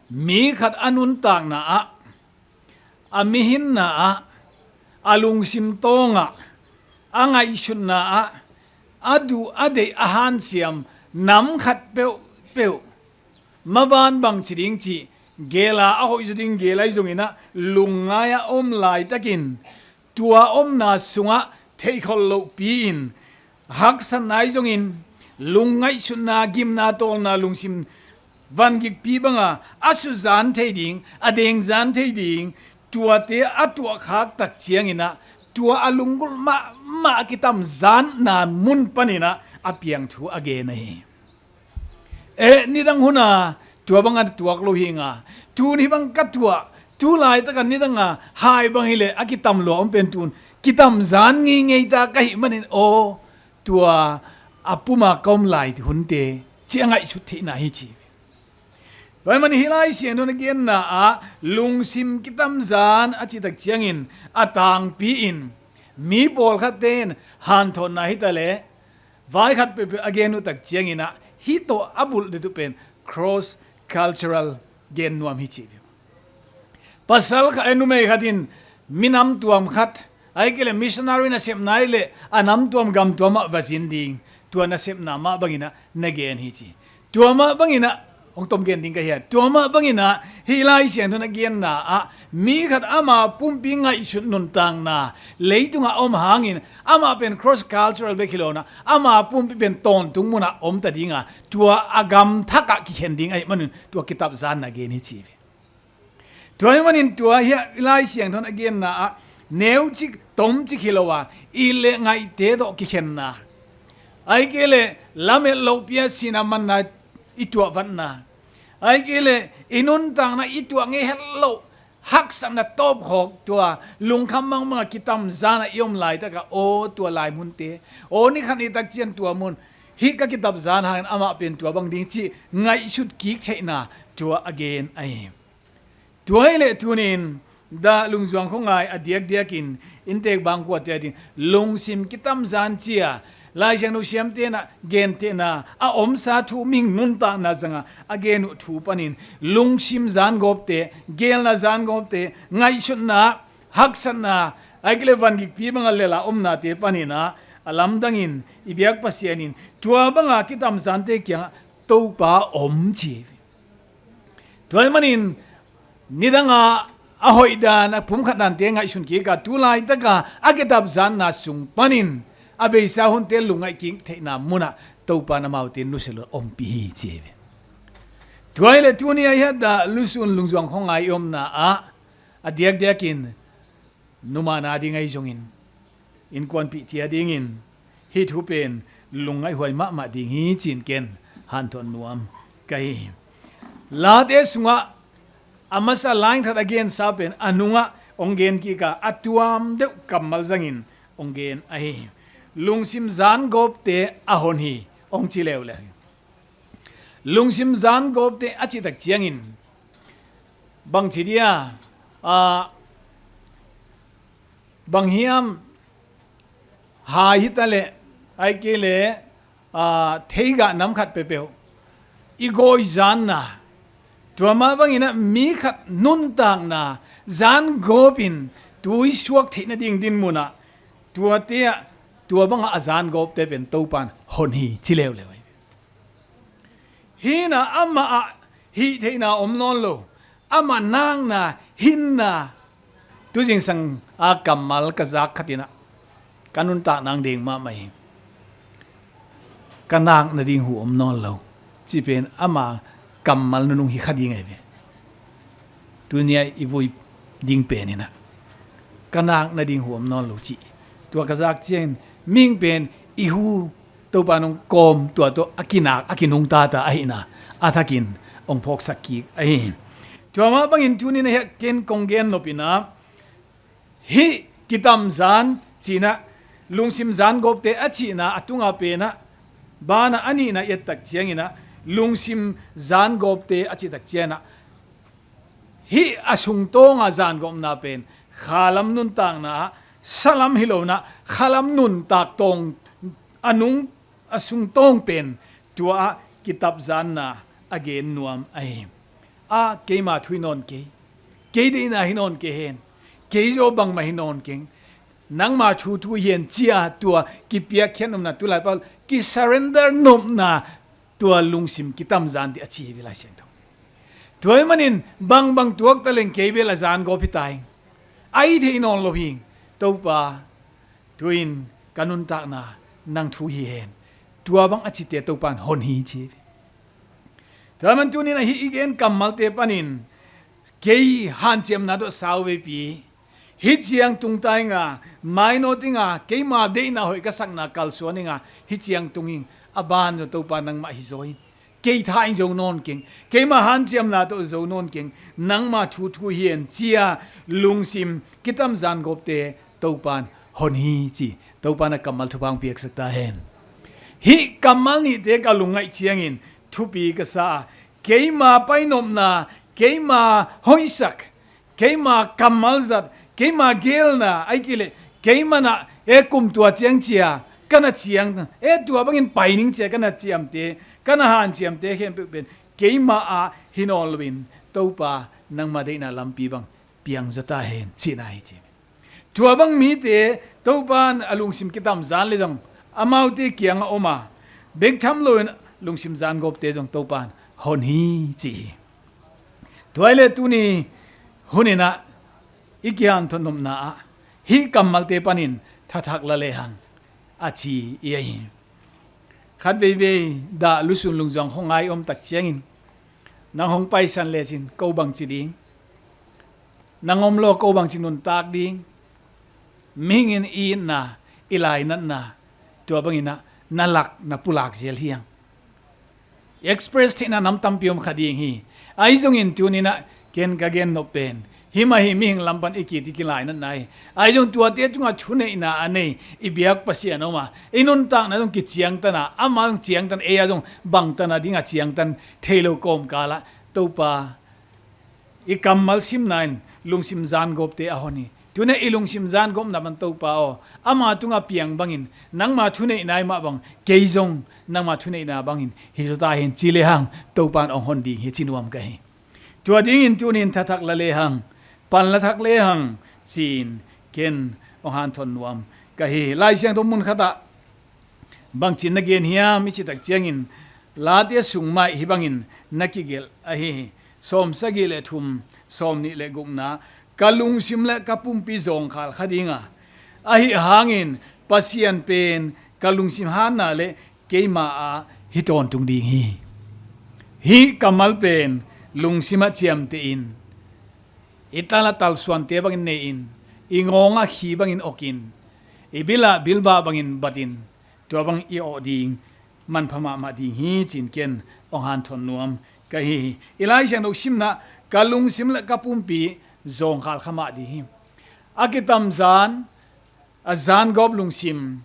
mi khat a nuntakna ah, a mihinna ah, a lungsim tawng ah, a ngaihsutna ah, a duh a deih a hanciam nam khat peuhpeuh maban bang ci ding cih, gel a a hoih zaw ding gel ahi zongin ah, lungngai a om laitakin, tua omna sungah theihkholh lohpi-in, haksatna ahi zongin, lungngaihsutna, gimna, tawlna, lungsim vangikpi banga a suzan thei ding, a dengzan thei ding, tuate a tuahkhak tak ciangin ah, tua a lunggulh mahmah a kitamzanna mun panin ah a piang thu a gen ahi. Eh, nidang hun a tua bang a tuak lo hi nga, tun hih bang ka tuah, tu laitakin nidang a hai bang hileh a kitam lua om pen, tun kitamzan ngeingei ta ka hih manin, aw, tua a puma ka om lai hunte, ci a ngaihsut theihna hi ci. Tua ahih manin hih Lai Siangtho in a genna ah, lungsim kitamzan a cih tak ciangin, a tangpi-in, mi pawlkhatte in hanthotna hi ta leh, vai khat peuhpeuh a gen uh tak ciangin ah, hih tawh a bulh ding uh pen cross cultural gen nuam hi ci. Pasal khat, eh, numei khat in minam tuam khat, ahih kei leh missionary nasepna ahih leh a nam tuam gam tuam ah va zin ding, tua nasepna mah bangin ah na gen hi ci. Tua mah bangin ah, hong tom gen ding ka hi a, tua mah bangin ah hih Lai Siangtho in a genna ah, mi khat ama pumpi ngaihsut nuntakna leitungah om hangin, amah pen cross cultural bek hi lo-in ah, ama pumpi pen tawntung munah om ta ding a, tua a gam thak ah kikhen ding ahih manin, tua kitamzanna gen hi ci. Tua ahih manin tua hih Lai Siangtho in a genna ah, neucik tomcik hi lo a, it leh ngaihte tawh kikhenna, ahih kei leh lamet lohpi a sihna manna i tuahvatna, ahih kei leh i nuntakna i tuah ngei het loh haksatna tawpkhawk, tua lungkham mangmang a kitamzan a i om laitak ah, aw, tua lai munte, aw, ni khat ni tak ciang tua mun, hih ka kitamzan hangin amah pen tua bang ding, cih ngaihsut kik theihna, tua a gen ahi. Tua ahih leh tuni-in dah Lungzuang khuangai a diakdiakin inntek bangkuate ading lungsim kitamzan ci-a Lai Siangtho siamte in a gentehna, a omsa thu, mihing nuntakna zanga a gen uh thu panin, lungsim zangawpte, gelna zangawpte, ngaihsutna, haksatna, ahih kei leh vangikpi banga lel a omnate panin ah, a lamdangin i biak Pasian in tua banga kitamzante kiangah Topa om ci. Tua ahih manin, nidang a a hoih dan, a pumkhat dante ngaihsun kik a, tu laitak a a kitamzanna sung panin a beisa hunte lungngaih kik theihna munah Topa in amaute nusia lo-in ompih hi ci hi ve. Tua ahih leh tuni a i hat dah Lusun Lungzuang khuangai i omna ah, a diakdiakin numahna ding ahi zongin, innkuanpihte a dingin hih thu pen lungngaihhuai mahmah ding hi ci-in ken hanthawn nuam ka hi hi. Late sungah a masa line khat a gensa pen a nungah hong gen kik a, a tuam deuh kammal zangin hong gen ahi hi. Lungsim zangawpte a hon hi, hong ci leuleu hi. Lungsim zangawpte a cih tak ciangin bang ci dia, ah, bang hiam, hai hi ta leh, ahih kei leh, ah, theigah nam khat peuhpeuh i gawizanna, tua mah bangin ah mi khat nuntakna zangawpin tui suak theih nading dinmun ah, tuate ah, tua bangah a zangawpte pen Topa in hon hi ci leuleu hi. Hih in ah amah ah hih theihna om nawn lo, amah nakna, hinna, tu zingsang a kammal ka zak khat in ah ka nuntak nang ding mahmah hi. Ka nak nading hu om nawn lo, cih pen ama kammal nunung hi kha ding ahi ve. Tuni a i vui ding pen in ah ka nak nading hu om nawn lo cih, tua ka zak ciangin mihing pen i hu Topa in hong kawm, tua tawh a kinak, a kinungta ta ahihna a thakin hong phawksak kik ahi hi. Tua mah bangin tuni in ah hiah ken kong gen nop in ah, hih kitamzan cihna, lungsim zangawpte a cihna a tunga pen ah, banah a nihna i et tak ciangin ah, lungsim zangawpte a cih tak ciangin ah, hih a sungtawnga zangawpna pen khalam nuntakna ah salam hi lo-in ah khalam nuntak tawng, a nung a sung tawng pen tua ah kitapzanna a gen nuam ahi. A, keima thu hi nawn kei, kei deihna hi nawn kei hen, kei zaw bangmah hi nawn keng, nangma thu thu hi hen ci-a tua kipiakkhiat nopna, tulai pau kisurrender nopna, tua lungsim kitamzan ding a ci hi ve Lai Siangtho. Tua ahih manin bangbang tuak taleng kei bel a zangawp hi ta ing. A hi thei nawn lo hi ing. Topa, tu-in ka nuntakna nang thu hi hen, tua bang a cite Topa in hon hi ci hi ve. Tua ahih manin tuni-in ah hih i gen kammalte panin kei hanciamna tawh sau veipi, hih ciang tung ta ing a, mainawt ing a, keima deihna hoih ka sakna kalsuan ing a, hih ciang tung ing, a ban zong Topa nangmah hi zaw in, kei tha in zo nawn keng, keima hanciamna tawh zo nawn keng, nangma thu thu hi hen ci-a lungsim kitamzan gawpte Topa in hon hi ci. Topa in a kammal thupha hong piaksak ta hen. Hih kammal nihte ka lungngaih ciangin thupi ka sa a, keima painopna, keima hoihsak, keima kammal zat, keima geelna, ahih kei leh keima na e kum tua ciang cia ka na ciangtan, e tua bangin pai ning cia ka na ciamte, ka na hanciamte khempeuh pen keima ah hi nawn loin Topa nangma deihna lampi bang piangzaw ta hen cihna hi ci. Tua bang mite Topa in a lungsim kitamzan leh zong amaute kiangah om a, bek tham loin lungsim zangawpte zong Topa in hon hi ci hi. Tua ahih leh tuni hunin ah i kihanthawn nopna ah hih kammalte panin thathak la lehang a ci i hi. Khat veivei dah lusun lungzuang khuangai om tak ciangin nang hong paisan lecin ko bangci ding, nang om lo ko bangci nuntak ding, mihing in i itna, i lainatna, tua bangin ah na lak, na pulak zel hi hang. Express theihna nam tampi om kha ding hi. Ahi zongin tuni-in ah ken ka gen nop pen hih mah hi, mihing lam pan i ki-it i kilainatna hi. Ahi zong tuate tungah thuneihna a nei i biak Pasian om a, i nuntakna zong kiciangtan a, amah zong ciangtan, ei-a zong bangtan a dingah ciangtan thei lo kawmkal ah Topa i kammal simna in lungsim zangawpte a hon hi. Tuni-in i lungsim zangawpna pan Topa aw, ama tungah piang bangin nangma thuneihna hi mah bang kei zong nangma thuneihna bangin hi zaw ta hen ci lehang Topa in hong hon ding hi ci nuam ka hi. Tua dingin tuni-in thathak la lehang, pan la thak lehang ci-in ken hong hanthawn nuam ka hi. Lai Siangtho mun khatah bangci na gen hiam i cih tak ciangin Late sung mah hih bangin na kigelh ahi hi. Sawmsagih leh thum, sawmnih leh gukna, ka lungsim leh ka pumpi zawngkhal kha ding a, ahih hangin Pasian pen ka lungsim hatna leh keima ah hi tawntung ding hi. Hih kammal pen lungsim ah ciamtehin, i tal ah talsuante bangin nei-in, i ngawng ah khi bangin okin, i bil ah bilbah bangin batin, tua bang i awh ding manpha mahmah ding hi ci-in ken hong hanthawn nuam ka hi hi. I Lai Siangtho simna, ka lungsim leh ka pumpi zawngkhal kha mah ding hi. A kitamzan, a zangawp lungsim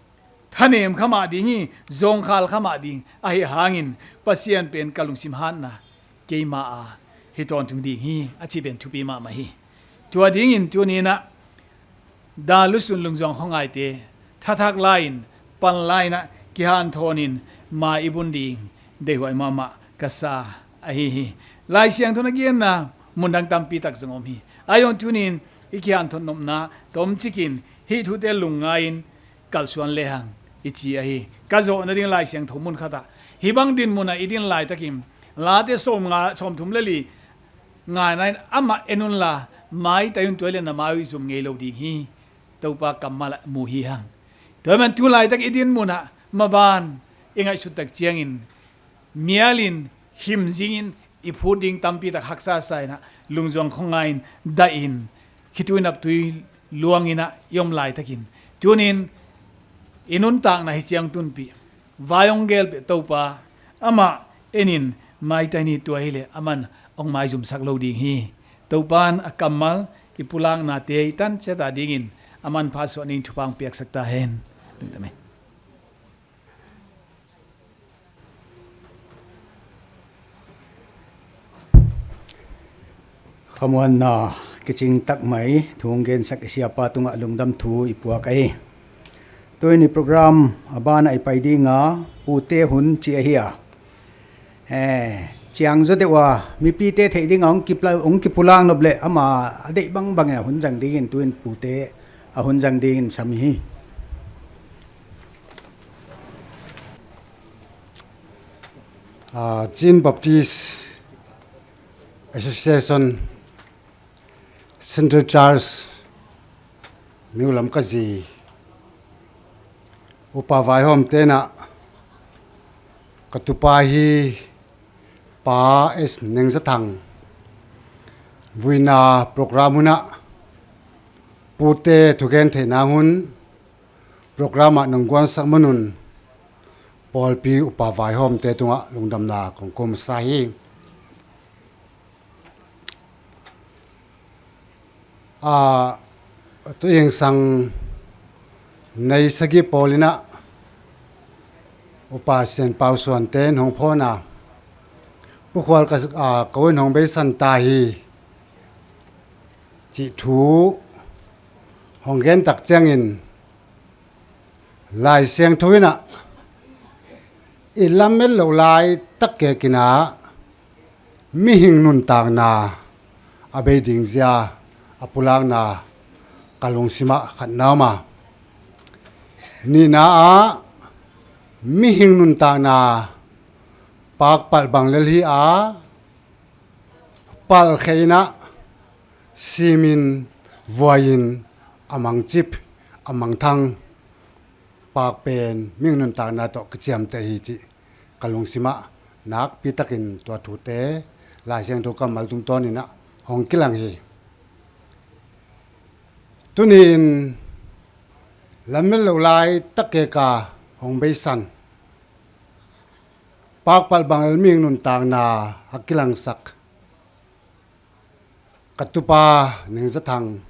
thanem kha mah ding hi, zawngkhal kha mah ding, ahih hangin Pasian pen ka lungsim hatna keima ah hi tawntung ding hi, a cih pen thupi mahmah hi. Tua dingin tuni-in ah dah lusun lungzuang khuangaite thathak la-in, pan la-in ah kihanthawnin mai i bun ding deihhuai mahmah ka sa ahi hi. Lai Siangtho na genna mundang tampi tak zong om hi. Ahi zong tuni-in i kihanthawn nopna tomcikin hih thute lungngai-in kalsuan lehang i ci ahi. Ka zawh nading Lai Siangtho mun khatah, hih bang din munah i din laitakin Late sawmnga, sawmthum leh li ngaina in amah en unla, maitai un, tua hi leh na mai uh i zum ngei lo ding hi. Topa kammal ah mu hi hang. Tua ahih manin tu laitak i din munah maban i ngaihsut tak ciangin mialin, himzingin, i phut ding tampi tak haksa sa-in ah, lungzuang khuangai-in, dahin, khitui naptui luangin ah i om laitakin, tuni-in i nuntakna hih ciang tunpih, vai hong gelpih Topa, amah enin maitai ni, tua hi leh aman hong maizumsak lo ding hi. Topa in a kammal i pulaknate i tan ciat a dingin a manpha suah ning thupha hong piaksak ta hen. Amen. Khamuanna Kicing tak mai thu hong gensak i siapa tungah lungdam thu i puak ahi. Tuin i program a banah i pai dinga pute hun ci ahi a, eh, ciang zaw deuh a mipite theih dinga hong kipla-, hong kipulak nop leh ama a deih bangbang a hun zang dingin tuin pute a hun zang dingin sam hi. Ah, Chin Baptist Association Central Church New Lamka zi upa vaihawm tenah ka tupa hi Pa S Nengzathang vuina program hunah pute thugen theihna hun program ah nong guansak manun pawlpi upa vaihawmte tungah lungdamna kong ko masa hi. Ah, tu ingsang nei sagih pawl inah upa Sian Pau Suante in hong phawna pukhual ka, ah, ko in hong beisan ta hi cih thu hong gen tak ciangin Lai Siangtho inah i lamet loh lai tak kekinah mihing nuntakna a bei ding zia a pulakna ka lungsimah khatna om a, nihna ah mihing nuntakna pakpalh bang lel hi a, palh kheinah simin vuayin a mangcip a mangthang pak pen mihing nuntakna tawh kiciamteh hi cih ka lungsimah nakpi takin tua thute Lai Siangtho kammal tungtawninah hong kilang hi. Tuni-in lamet loh lai tak keka hong beisan pakpalh bang lel mihing nuntakna a kilangsak ka tupa Nengzathang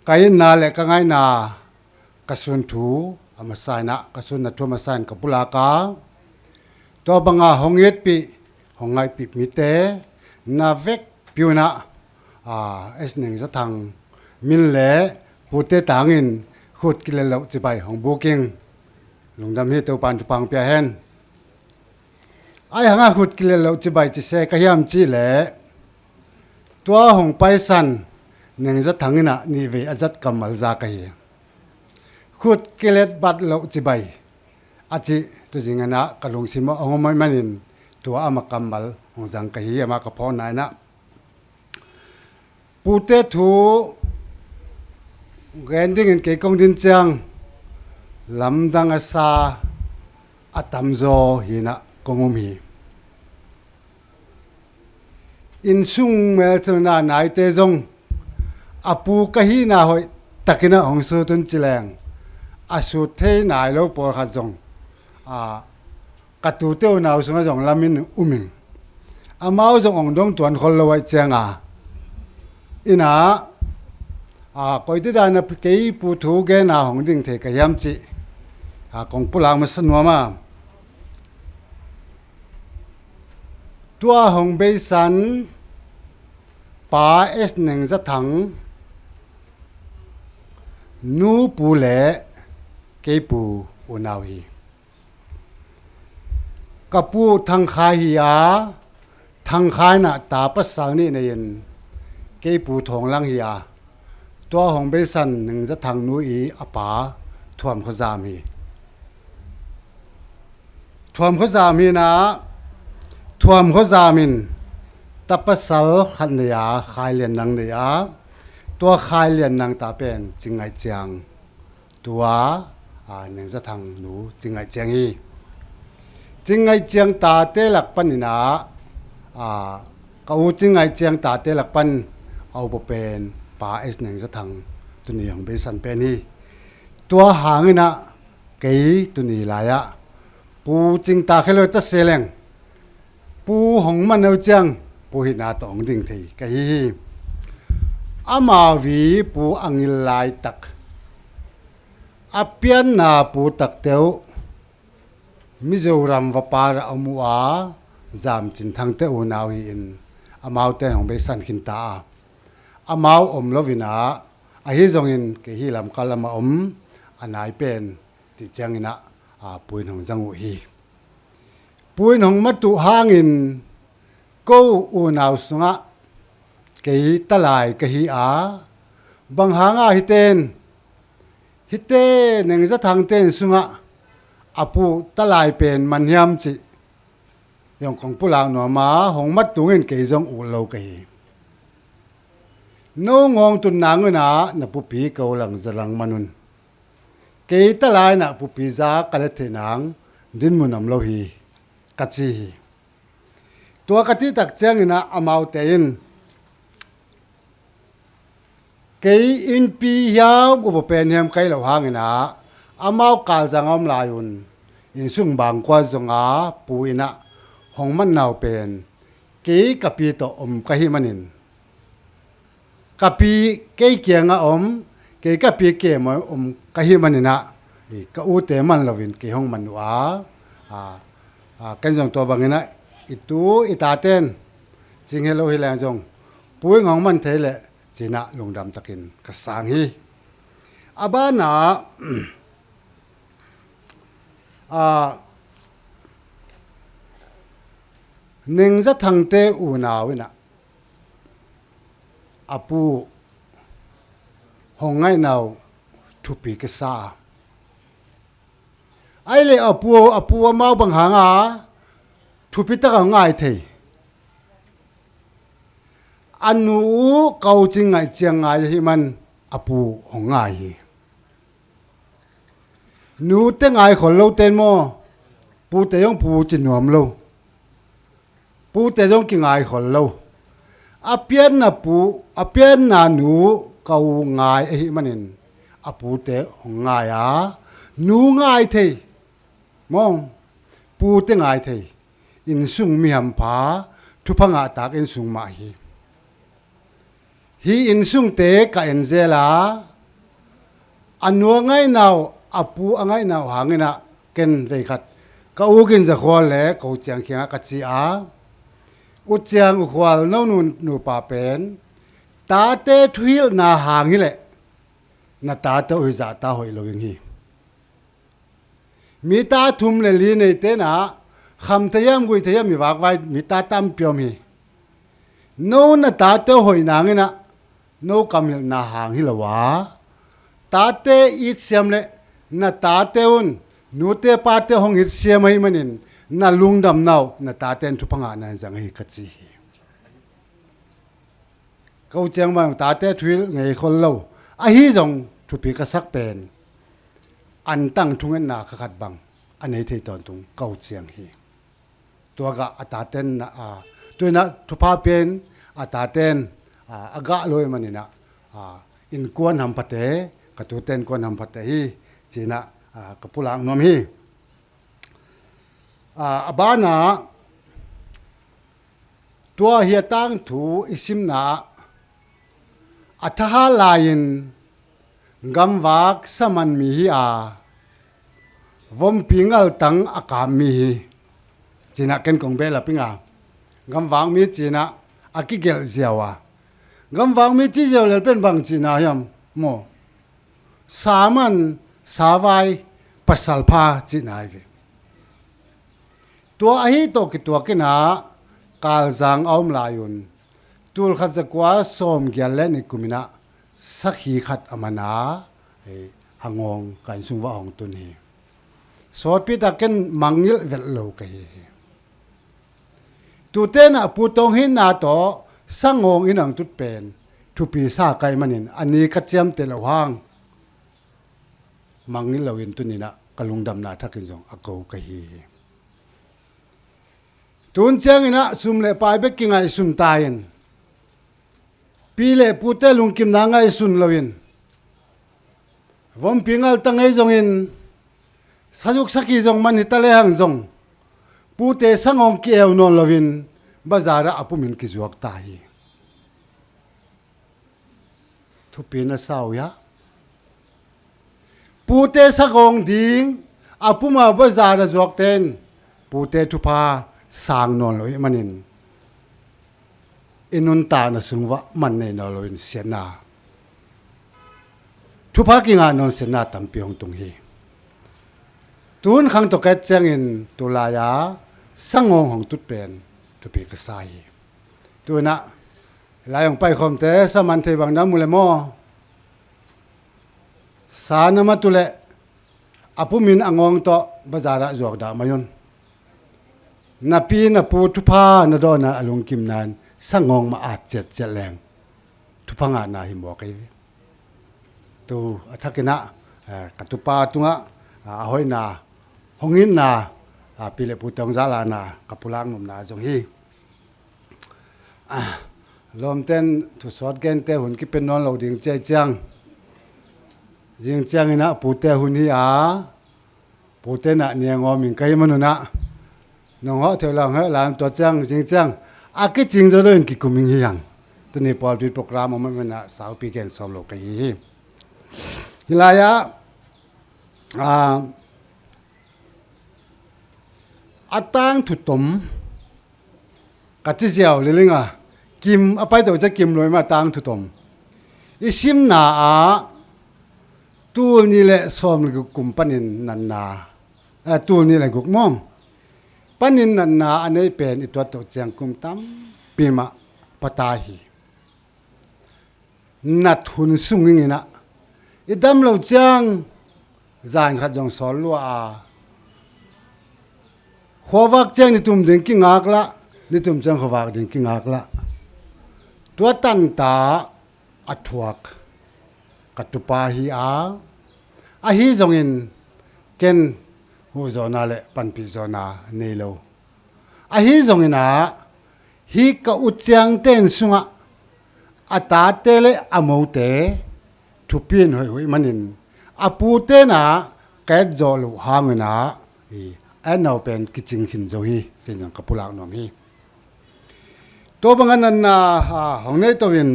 ka itna le ka ngaihna ka sun thu a masa inah ka sunna thu a masa in ka pulak a, tua banga hong itpih hong ngaihpih mite na vekpi unah, ah, S Nengzathang min le pute tangin khut kilet loh cibai hong buking. Lungdam hi, Topan thupha hong pia hen. Ai hanga khut kilet loh cibai ci se ka hiam cihleh tua hong paisan Nengzathang inah nihvei a zat kammal za ka hi. Khut kilet bat loh cibai a cih tuzing inah ka lungsim ah hong om manin tua ama kammal hong zang ka hi, ama ka phawkna inah. Pute thu gen dingin kei kong din ciang lamdang a sa a tamzaw hinah kong um hi. Innsung melchilna naite zong a pu ka hihna hoih takinah hong sut un cileng a sut thei nai lo pawlkhat zong, a, ka tute unau sungah zong lamin um ing. Amau zong hong dong tuan khol lo aih cianga inah, a, koite dana kei pu thu gena hong ding thei ka hiam cih, a, kong pulak masa nuam a. Tua hong beisan Pa S Nengzathang nu pu le kei pu unau hi. Ka pu Thang Khai hi a, Thang Khai inah ta pasal nih nei-in kei pu Thawng Lang hi a, tua hong beisan Nengzathang nu i a pa Thuam Khua Zam hi. Thuam Khua Zam hi inah, Thuam Khua Zam in ta pasal khat nei a, Khai Lian Nang nei a, tua Khai Lian Nang ta pen Cing Ngaih Ciang, tua, a, Nengzathang nu Cing Ngaih Ciang hi. Cing Ngaih Ciang tate lak pan inah, a, ka u Cing Ngaih Ciang tate lak pan a upa pen Pa S Nengzathang tuni hong beisan pen hi. Tua hang inah kei tuni lai-ah Pu Cing ta khe lo ta se leng, pu hong man lo ciang pu hihna tawh hong ding thei ka hi hi. Amau i pu a ngil laitak, a pianna pu takte uh Mizoram vapar ah a om uh a, Zam Cin Thangte unau hi-in, amaute hong beisan khinta a, amau om loin ah, ahi zongin kei hih lamkal lamah om a nai pen cih ciangin ah, a, Pu in hong zang uh hi. Pu in hong mat uh hangin ko unau sungah kei talai ka hi a, bang hanga hiten, hite Nengzathangte in sungah a pu talai pen man hiam cih hong kong pulak nuam a, hong mat tungin kei zong uh lo ka hi. No ngawng tun nang un ah na pupi ko lang za lang man un. Kei talai in ah pupi za ka let theih nang dinmun om lo hi, ka ci hi. Tua ka cih tak ciangin ah amaute in kei innpi hiam, upa pen hiam ka hih loh hangin ah, amau Kalzang a om lai un, inn sung bangkua zong a Pu in ah hong manna uh pen kei ka pi tawh om ka hih manin, ka pi kei kiangah om, kei ka pi kei mah om ka hih manin ah, i, ka ute man loin kei hong man uh a, a, a, ken zong tua bangin ah i tu i taten cing hi lo hi leng zong Pu in hong man thei leh ci-in ah lungdam takin ka sang hi. A banah, a, Nengzathangte unau in ah a pu hong ngaihna uh thupi ka sa a, ahih leh a pu, a pu amau bang hanga thupi tak a hong ngai thei? A nu uh ko cing ngaih ciang ngai ahih man a pu hong ngai hi. Nute ngai khol lo ten maw, pute zong pu ci nuam lo, pute zong kingai khol lo. A pianna pu, a pianna nu ko ngai ahih manin a pute hong ngai a, nu ngai thei maw, pute ngai thei, inn sung mi hampha, thupha ngah tak inn sung mah hi. Hih inn sungte ka en zel a, a nu a ngaihna uh, a pu a ngaihna uh hangin ah ken veikhat ka U Gin Za Khual le ka U Ciang kiangah ka ci a, U Ciang, U Khual, no nu, nupa pen tate thuhilhna hang hi leh na tate uh hi zahta hoih lo ing hi. Mi ta thum le li neite in ah kham thei hiam, gui thei hiam, mi vakvai mi ta tampi om hi. No na tate uh hoih nang in ah no kamhilhna hang hi lo a, tate itsiam le na tate un nute pate hong itsiam ahih manin na lungdamna uh na tate in thupha ngahna in zang ahi, ka ci hi. Ka U Ciang bang tate thuhilh ngei khol lo, ahi zong thupi ka sak pen antang thungetna kha khat bang a nei thei tawntung ka U Ciang hi. Tua gah a taten, a, tu-in ah thupha pia-in a taten, a, a gah lo ahih manin ah, a, innkuan hamphate, ka tute innkuan hamphate hi, ci-in ah, a, ka pulak nuam hi. A, a banah tua hih a tangthu i simna ah, a thahat lai-in gamvak saman mi hi a, vompi ngaltang a kap mi hi, ci-in ah ken kong behlap ing a, gamvak mi ci-in ah a kigelh ziau a, gamvak mi ci ziau lel pen bang cihna hiam maw? Saman, savai, pasalpha cihna hi ve. Tua ahi tawh kituakin ah Kalzang a om lai-un tulkhat zakua sawmgiat le nih kumin ah sakhi khat a man a, hangawng ka inn sung uah hong tun hi. Sawtpi tak ken mangngilh vet lo ka hi hi. Tute'n ah Pu Tawng Hing na tawh sangawng inn hong tut pen thupi sa ka hih manin a ni ka ciamteh loh hang mangngilh loin tuni-in ah ka lungdamna thakin zong a ko ka hi hi. Tun ciangin ah sum le pai bek kingaihsun ta-in, pi le pute lungkimna ngaihsun loin, vompi ngaltang ei zongin, sazuk sakhi zong man hi ta lehang zong, pute sangawng ki-eu nawn loin bazar ah a pumin kizuak ta hi. Thupi na sa uh hiam? Pute sangawng ding a puma bazar a zuakte'n pute thupha sang nawn lo ahih manin, i nuntakna sung uah man nei nawn loin siatna, thupha kingah nawn siatna tampi hong tung hi. Tuhun khang tawh ka et ciangin tulai-a sangawng hong tut pen thupi ka sa hi. Tuinah lai hong paikhawmte saman thei bang na mu le maw? Sa na mat uh leh a pumin a ngawng tawh bazar ah zuak dah mai un. Na pi na pu thupha na dawnah a lungkim nan sangawng mah at ciatciat leng thupha ngahna hi mawk ei. Tu a thakinah, eh, ka tupa tungah, ah, a hoihna hong itna, ah, pi le pute hong zahlahna ka pulak nopna zong hi. Ah, lawmten thusawt gente hun kipen nawn lo ding ciai ciang. Zing cianginah pute hun hi a, pute nah niangawm in ka hi manunah nong hawh theuh lang heuh lang tua ciang zing ciang a kicing zo loin kikum ing hi hang. Tuni pawlpi program a manah saupi gen sawm lo ka hi hi. Hi lai-ah, ah, a tangthu tom ka ci ziau lilinga, kim a paito cia kim luai ma tangthu tom i simna ah tul nih le sawm le guk kum panin natna, eh, tul nih le guk mawng panin natna a nei pen i tuat toh ciang kum tampi mah pata hi. Nat hun sung inginah i dam lo ciang zan khat zong sawl lua a, khuavak ciang nitum ding kingak lah, nitum ciang khuavak ding kingak lah. Tua tanta a thuak ka tupa hi a, ahi zongin ken huhzawhna le panpihzawhna nei lo. Ahi zonginah hih ka u ciangten sungah a tate le a mote thupi in hoihhuih manin a putenah ka etzawh loh hanginah a etnau pen kicing khin zo hi. Cin zong ka pulak nuam hi. Tua bangah natna, ah, hong neih toin,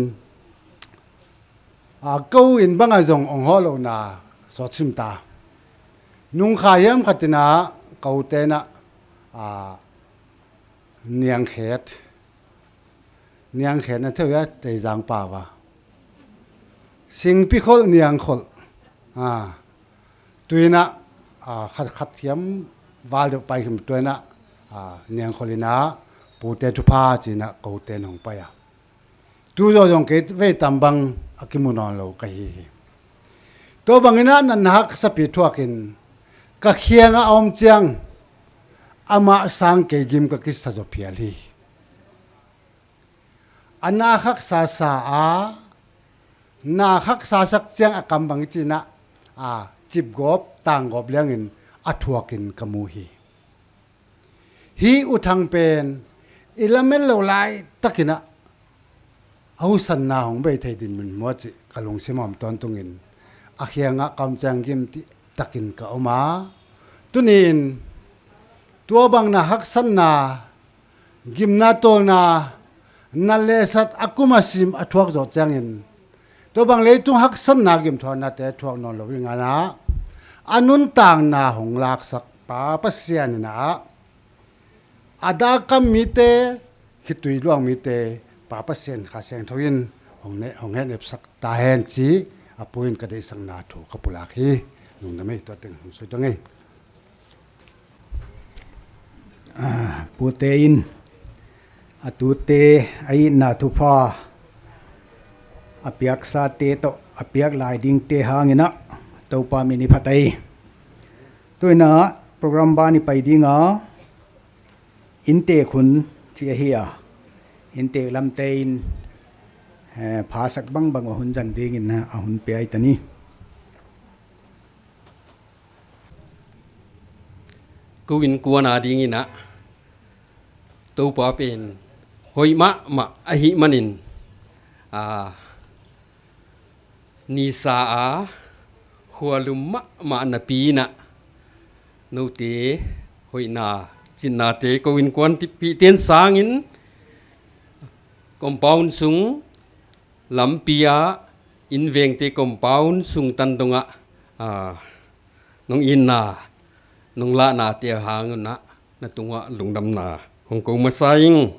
ah, ko inn bangah zong hong hawh lohna sawt sim ta. Nungkha hiam khatinah ka u tenah, ah, niangkhet, niangkhet na theuh ia teizang pau a singpi kholh niangkholh, ah, tuinah, ah, khat khat hiam val deuh pai khim tuinah, ah, niangkholh inah pute thupha cinah ka u ten hong pai a. Tu zawh zong kei vei tam bang a kimu nawn lo ka hi hi. Tua banginah natna haksapi thuakin ka khiangah a om ciang amah sang kei gim ka kisa zaw phial hi. A na haksa sa a, na haksa sak ciang a kam bang i cinah, a, cipgawp tanggawp liangin a thuakin ka mu hi. Hih u Thang pen i lamet lo laitakinah a husanna hong bei thei dinmun maw cih ka lungsim a om tawntungin a khiangah ka om ciang gim tihtakin ka om a, tuni-in tua bang na haksatna, gimna tawlna, na lehsat a kum a sim a thuak zawh ciangin tua bang leitung haksatna gimthuaknate thuak nawn lo inganah a nuntakna hong laksak Pa Pasian inah a dakam mite, khitui luang mite Pa Pasian Kha Siangtho in hong ne, hong henepsak ta hen ci a pu in ka deihsakna thu ka pulak hi. Lungdam ei, tua teng hong sui dong ei. Ah, pute in a tute a itna thupha a piaksate tawh a piak lai dingte hanginah Topa min i phat ei. Tuinah program ban i pai dinga inntek hun ci ahi a, inntek lamte in, eh, phasak bangbang a hun zang dingin a hun pia i ta ni. Ko innkuan a dinginah Topa pen hoih mahmah ahih manin, a, nisa a khualum mahmah napi inah note hoihna cinnate ko innkuan tipihte in sangin compound sung lampi ah innvengte compound sung tan dongah, ah, nong itna nong lahnate a hangunah na tungah lungdamna hong ko masa ing.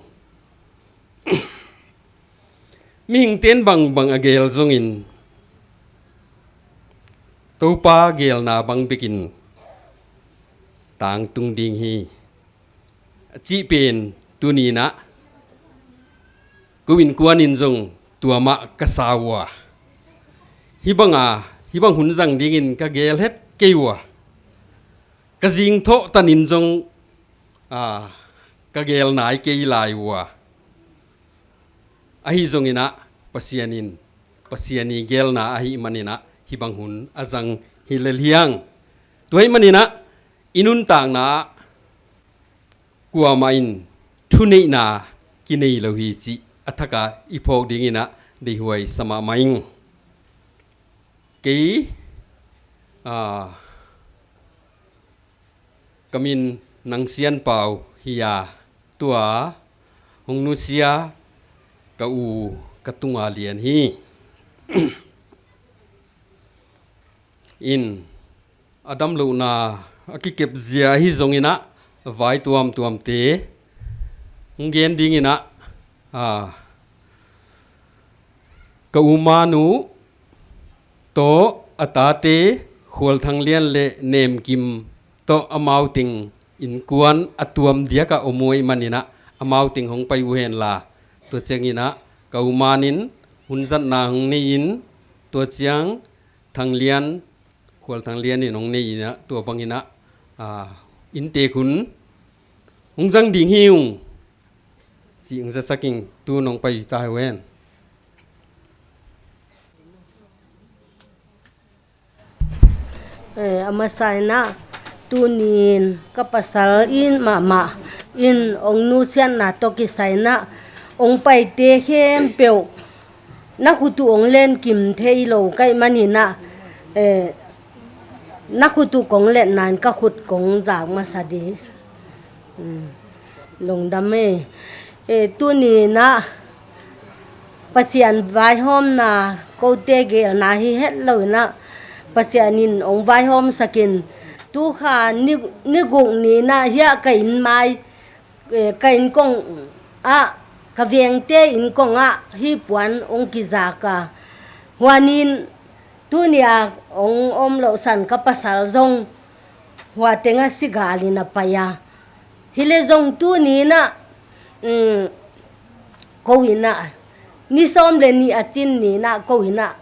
Mihingte in bangbang a geel zongin Topa geelna bang bekin tangtung ding hi, a cih pen tuni-in ah ko innkuan in zong tua mah ka sa uh a, hih banga, hih bang hun zang dingin ka geel het kei uh a, ka zingthawh tanin zong, a, ka geel nai kei lai uh a, ahi zongin ah Pasian in, Pasian ii geelna ahih manin ah hih bang hun a zang hi lel hi hang. Tua ahih manin ah i nuntakna ah kuamah in thuneihna kinei lo hi cih a thak a i phawk dingin ah deihhuai sa mahmah ing. Kei, a, ka min Nang Sian Pau hi a, tua hong nusia ka u ka tunga lian hi. In a damlohna a kikep zia ahi zongin ah vai tuamtuamte hong gen dingin ah, a, ka u Manu tawh a tate Khual Thang Lian le Nem Kim tawh amau teng innkuan a tuam diak a om uh ahih manin ah amau teng hong pai uh hen la, tua ciangin ah ka u Man in hun zatna hong nei in, tua ciang Thang Lian, Khual Thang Lian in hong nei in ah, tua bangin ah, a, inntek hun hong zang ding hi ung, cih hong zasak ing. Tu-in hong pai ta uh hen. Eh, a masa in ah tuni-in ka pasal in mahmah in hong nusiatna tawh kisai in ah hong paite khempeuh na khut uh hong len kim thei lo ka hih manin ah, eh, na khut uh kong letna in ka khut kong zak masa ding. Mm. Lungdam e. Eh, tuni-in ah Pasian vaihawmna, kote geelna hi het lo in ah Pasian in hong vaihawmsak in, tu kha ni, ni guk ni-in ah hiah ka inn mai, eh, ka inn kong ah, ka vengte inn kong ah hih puan hong kizak a, hua ni-in tuni-a hong om loh san ka pasal zong hua teng ah si galin a pai a. Hi leh zong tuni-in ah, um, ko inn ah, ni sawm le nih a cin ni-in ah ko inn ah,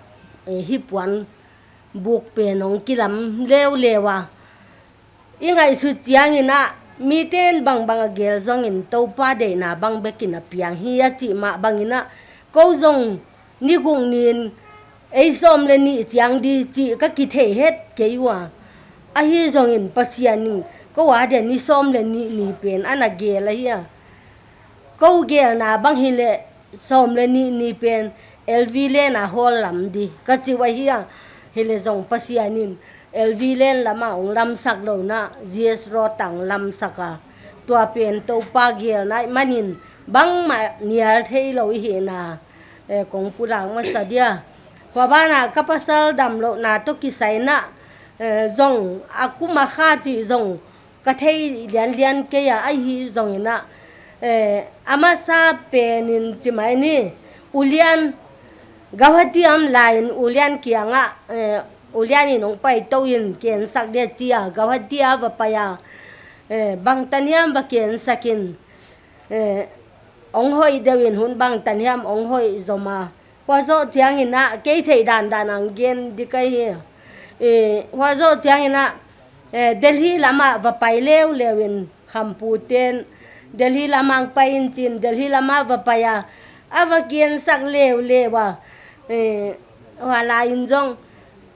eh, hih puan buk pen hong kilam leuleu a. I ngaihsut ciangin ah mite in bangbang a geel zongin Topa deihna bang bekin a piang hi a cih mah bangin ah, ko zong ni guk ni-in ei sawm le nih ciang ding cih ka kithei het kei uh a. Ahi zongin Pasian in ko a dia ni sawm le nih ni pen a na geel ahi a. Ko geelna bang hi leh sawm le nih ni pen L V Lane a hawl lam ding ka ci uh ahi a. Hi leh zong Pasian in L V Lane lam ah hong lamsak lo in ah G S Road ah hong lamsak a. Tua pen Topa geelna ahih manin bangmah nial thei lo i hihna, eh, kong pulak masa ding a. Hua banah ka pasal damlohna tawh kisai in ah, eh, zong a kum a kha cih zong ka thei lianlian kei a, ahi zongin ah, eh, a masa penin ci mai ni, ulian, Guwahati a om lai-in ulian kiangah, eh, ulian in hong paito in kiansak ding a ci a, Guwahati ah va pai a, eh, bangtan hiam va kiansak in, eh, hong hoih deuh in hun bangtan hiam hong hoih zom a. Hua zawh ciangin ah kei theih dandan hong gen ding ka hi. Eh, hua zawh ciangin ah, eh, Delhi lamah va pai leuleu in, khampute'n Delhi lamah hong pai in ci-in Delhi lamah va pai a, a va kiansak leuleu a, eh, hua lai-in zong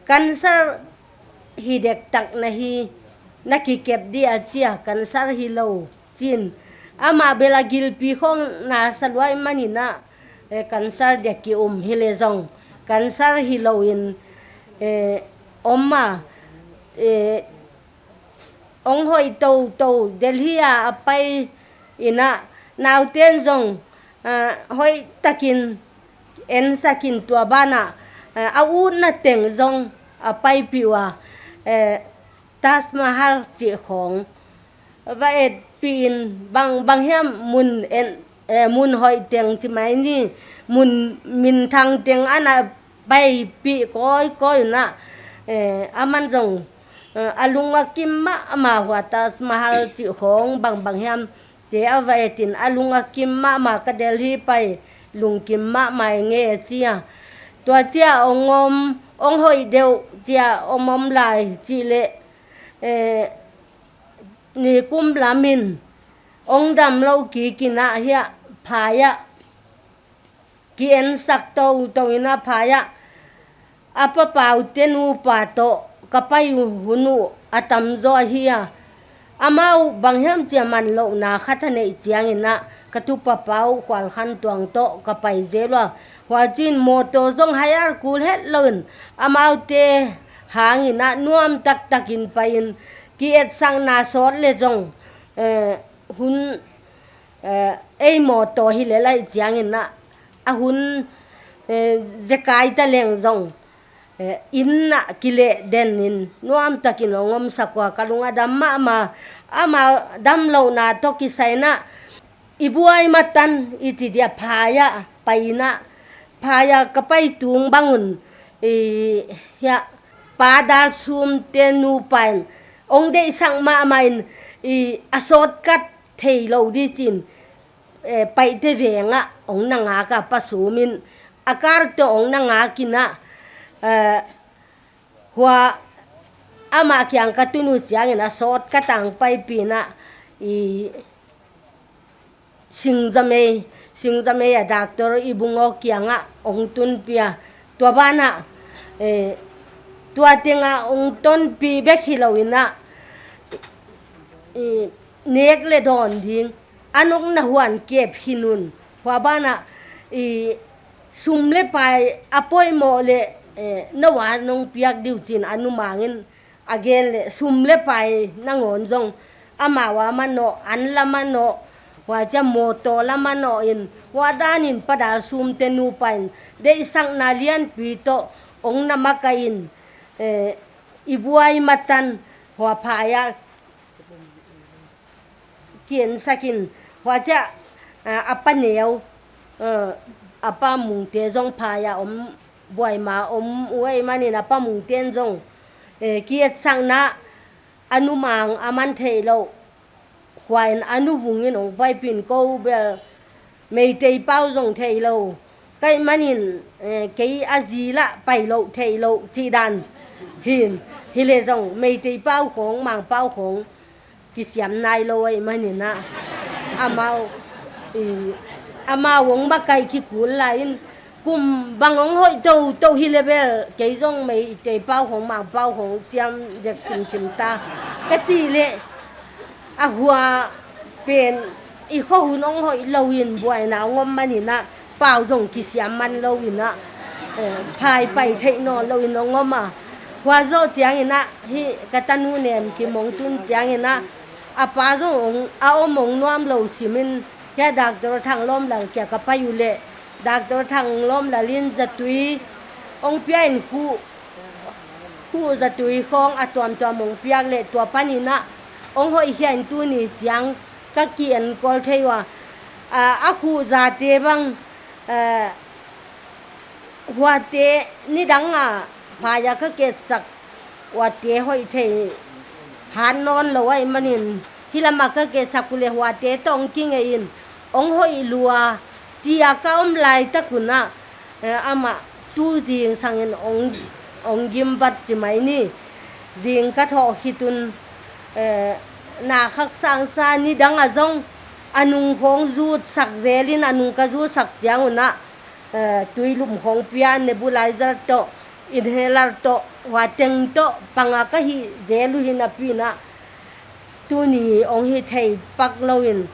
cancer hi dektak na hi, na kikep ding a ci a, cancer hi lo ci-in. Amah bel a gilpi khawng na sa lua ahih manin ah, eh, cancer dek kium hi leh zong cancer hi loin, eh, om a, eh, hong hoih toto, Delhi ah a pai in ah, naute'n zong, ah, hoihtakin ensak in tua banah, ah, a utna teng zong a paipih uh a, eh, Taj Mahal cih khawng va etpih in, bang, bang hiam mun en, eh, mun hoih teng ci mai ni, mun minthang teng a na paipih kawikawi un ah, eh, aman zong, eh, a lung a kim mahmah hua Taj Mahal cih khawng bangbang hiam, ci a va etin a lung a kim mahmah, ka Delhi pai lungkim mahmah ing e ci a. Tua ciah hong om, hong hoih deuh ciah om om lai cih leh, eh, nikum lamin hong dam lo kik in ah hiah phai ah ki-ensak toto in ah phai ah a papaute nupa tawh ka pai uh hun uh a tamzaw ahi a. Amau bang hiam cih a man lohna khat a neih ciangin ah ka tupapa uh Khual Khan Tuang tawh ka pai zel uh a. Hua ci-in mawtaw zong hire kul het loin amaute hangin ah nuam taktakin pai-in ki-etsakna sawt le zong, eh, hun, eh, ei mawtaw hi lel ahih ciangin ah a hun, eh, zekai ta leng zong, eh, inn ah kileh denin nuamtakin hong omsak uh a, ka lung a dam mahmah. Ama dam lohna tawh kisai in ah i buai matan i ci dia phai ah pai in ah, phai ah ka pai tung bangun, i, hiah Pa Dal Sum te nupa in hong deihsak mahmah in, i, a sawtkat thei lo di ci-in, eh, Paite veng ah hong na ngak a, Pa Sum in a kar tawh hong na ngak in ah, eh, hua amah kiang ka tun uh ciangin a sawt ka tang paipih in ah, i, Singzamei, Singzamei a Doctor Ibungaw kiangah hong tunpih a. Tua banah, eh, tua tengah hong tonpih bek hi loin ah, i, nek le dawn ding a nokna huan kep hi un. Hua banah, i, sum le pai a poimawh le, eh, na ua nong piak dih uh ci-in a numangin a gen le sum le pai nangawn zong amau a manawh, an la manawh, hua ciah mawtaw la manawh in, hua danin Pa Dal Sum te nupa in deihsakna lianpi tawh hong na makaih in, eh, i buai matan hua phai ah ki-ensak in, hua ciah, ah, a pa neu, ah, a pa Mungte zong phai ah om, buai ma om uh ahih manin a pa Mungte in zong, eh, ki-etsakna a numang a man theih loh, hua in a nuvung in hong paipih in, ko bel Meitei pau zong thei lo ka hih manin, eh, kei a zi lah pai loh thei lo cih dan hi in. Hi leh zong Meitei pau khawng, Mang pau khawng kisiam nai lo ahih manin ah, amau, i, amau hong makaih kikul lai in, kum bang hong hoih toto hi leh bel kei zong Meitei pau khawng, Mang pau khawng siam dek simsim ta ka cih leh, a hua pen i khuahun hong hoih loin buaina hong om manin ah, pau zong kisiam man loin ah, eh, phai pai theih nawn loin hong om a. Hua zawh ciangin ah, hih ka tanu Nemkim hong tun ciangin ah, a pa zong hong, a om hong nuam lo simin, hiah Doctor Thang Lawm Lal kiang ka pai uh leh, Doctor Thang Lawm Lal in zatui hong pia in, khuh, khuh zatui khawng a tuamtuam hong piak leh, tua panin ah hong hoih khia in, tuni ciang ka ki-enkawl thei uh a. A, a khuh zate bang, a, huate nidang a phai ah ka ki-etsak huate hoih thei hat nawn lo ahih manin, hih lamah ka ki-etsak uh leh huate tawh hong kingeih in, hong hoih lua ci-a ka om laitak un ah, eh, amah tu zingsangin hong, hong gimvat ci mai ni. Zing ka thawh khit un, eh, na khak sangsa, nidang ah zong a nung khawng zutsak zelin, a nung ka zutsak ciang un ah, eh, tuilum khawng pia, nebulizer tawh, inhaler tawh, hua teng tawh pang a ka hih zel uh hi napi in ah, tuni hong hih thei pak loin,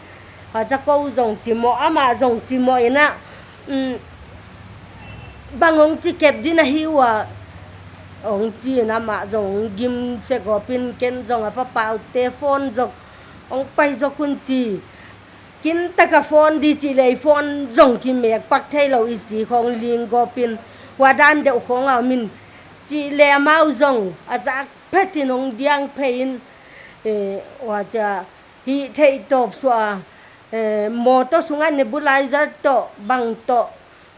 hua ciah ko zong cimawh, amah zong cimawh in ah, um, bang hong ci kep ding na hi uh a, hong ci in amah zong hong gim se gawpin, ken zong a papaute phone zong hong pai zong un ci. Kintak a phone dih cih leh i phone zong kimek pak thei lo i ci khawng ling gawpin, hua dan deuh khawng a om in, cih leh amau zong a zak phetin hong diang phei in, eh, hua ciah hih theih tawp suah a, Eh, mawtaw sungah nebulizer tawh, bang tawh,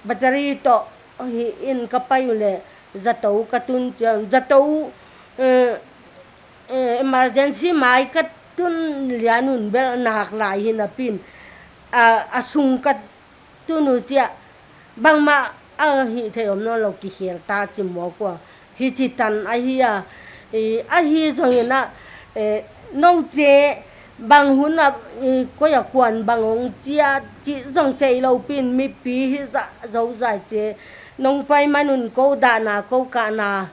battery tawh hi in ka pai uh leh zato ka tun ciang, zato, eh, eh, emergency mai ka tun lian un bel nak lai hi napi in, a, a sung ka tun uh ciah bangmah a hih theih om nawn lo, kikhel ta cimawk uh a, hi ci tan ahi a, i, ahi zongin ah, eh, note bang hun ah, i, koi a kuan bang hong cia cih zong thei lo pi in mipi hi zah zozai te nong pai man un ko dahna ko kahna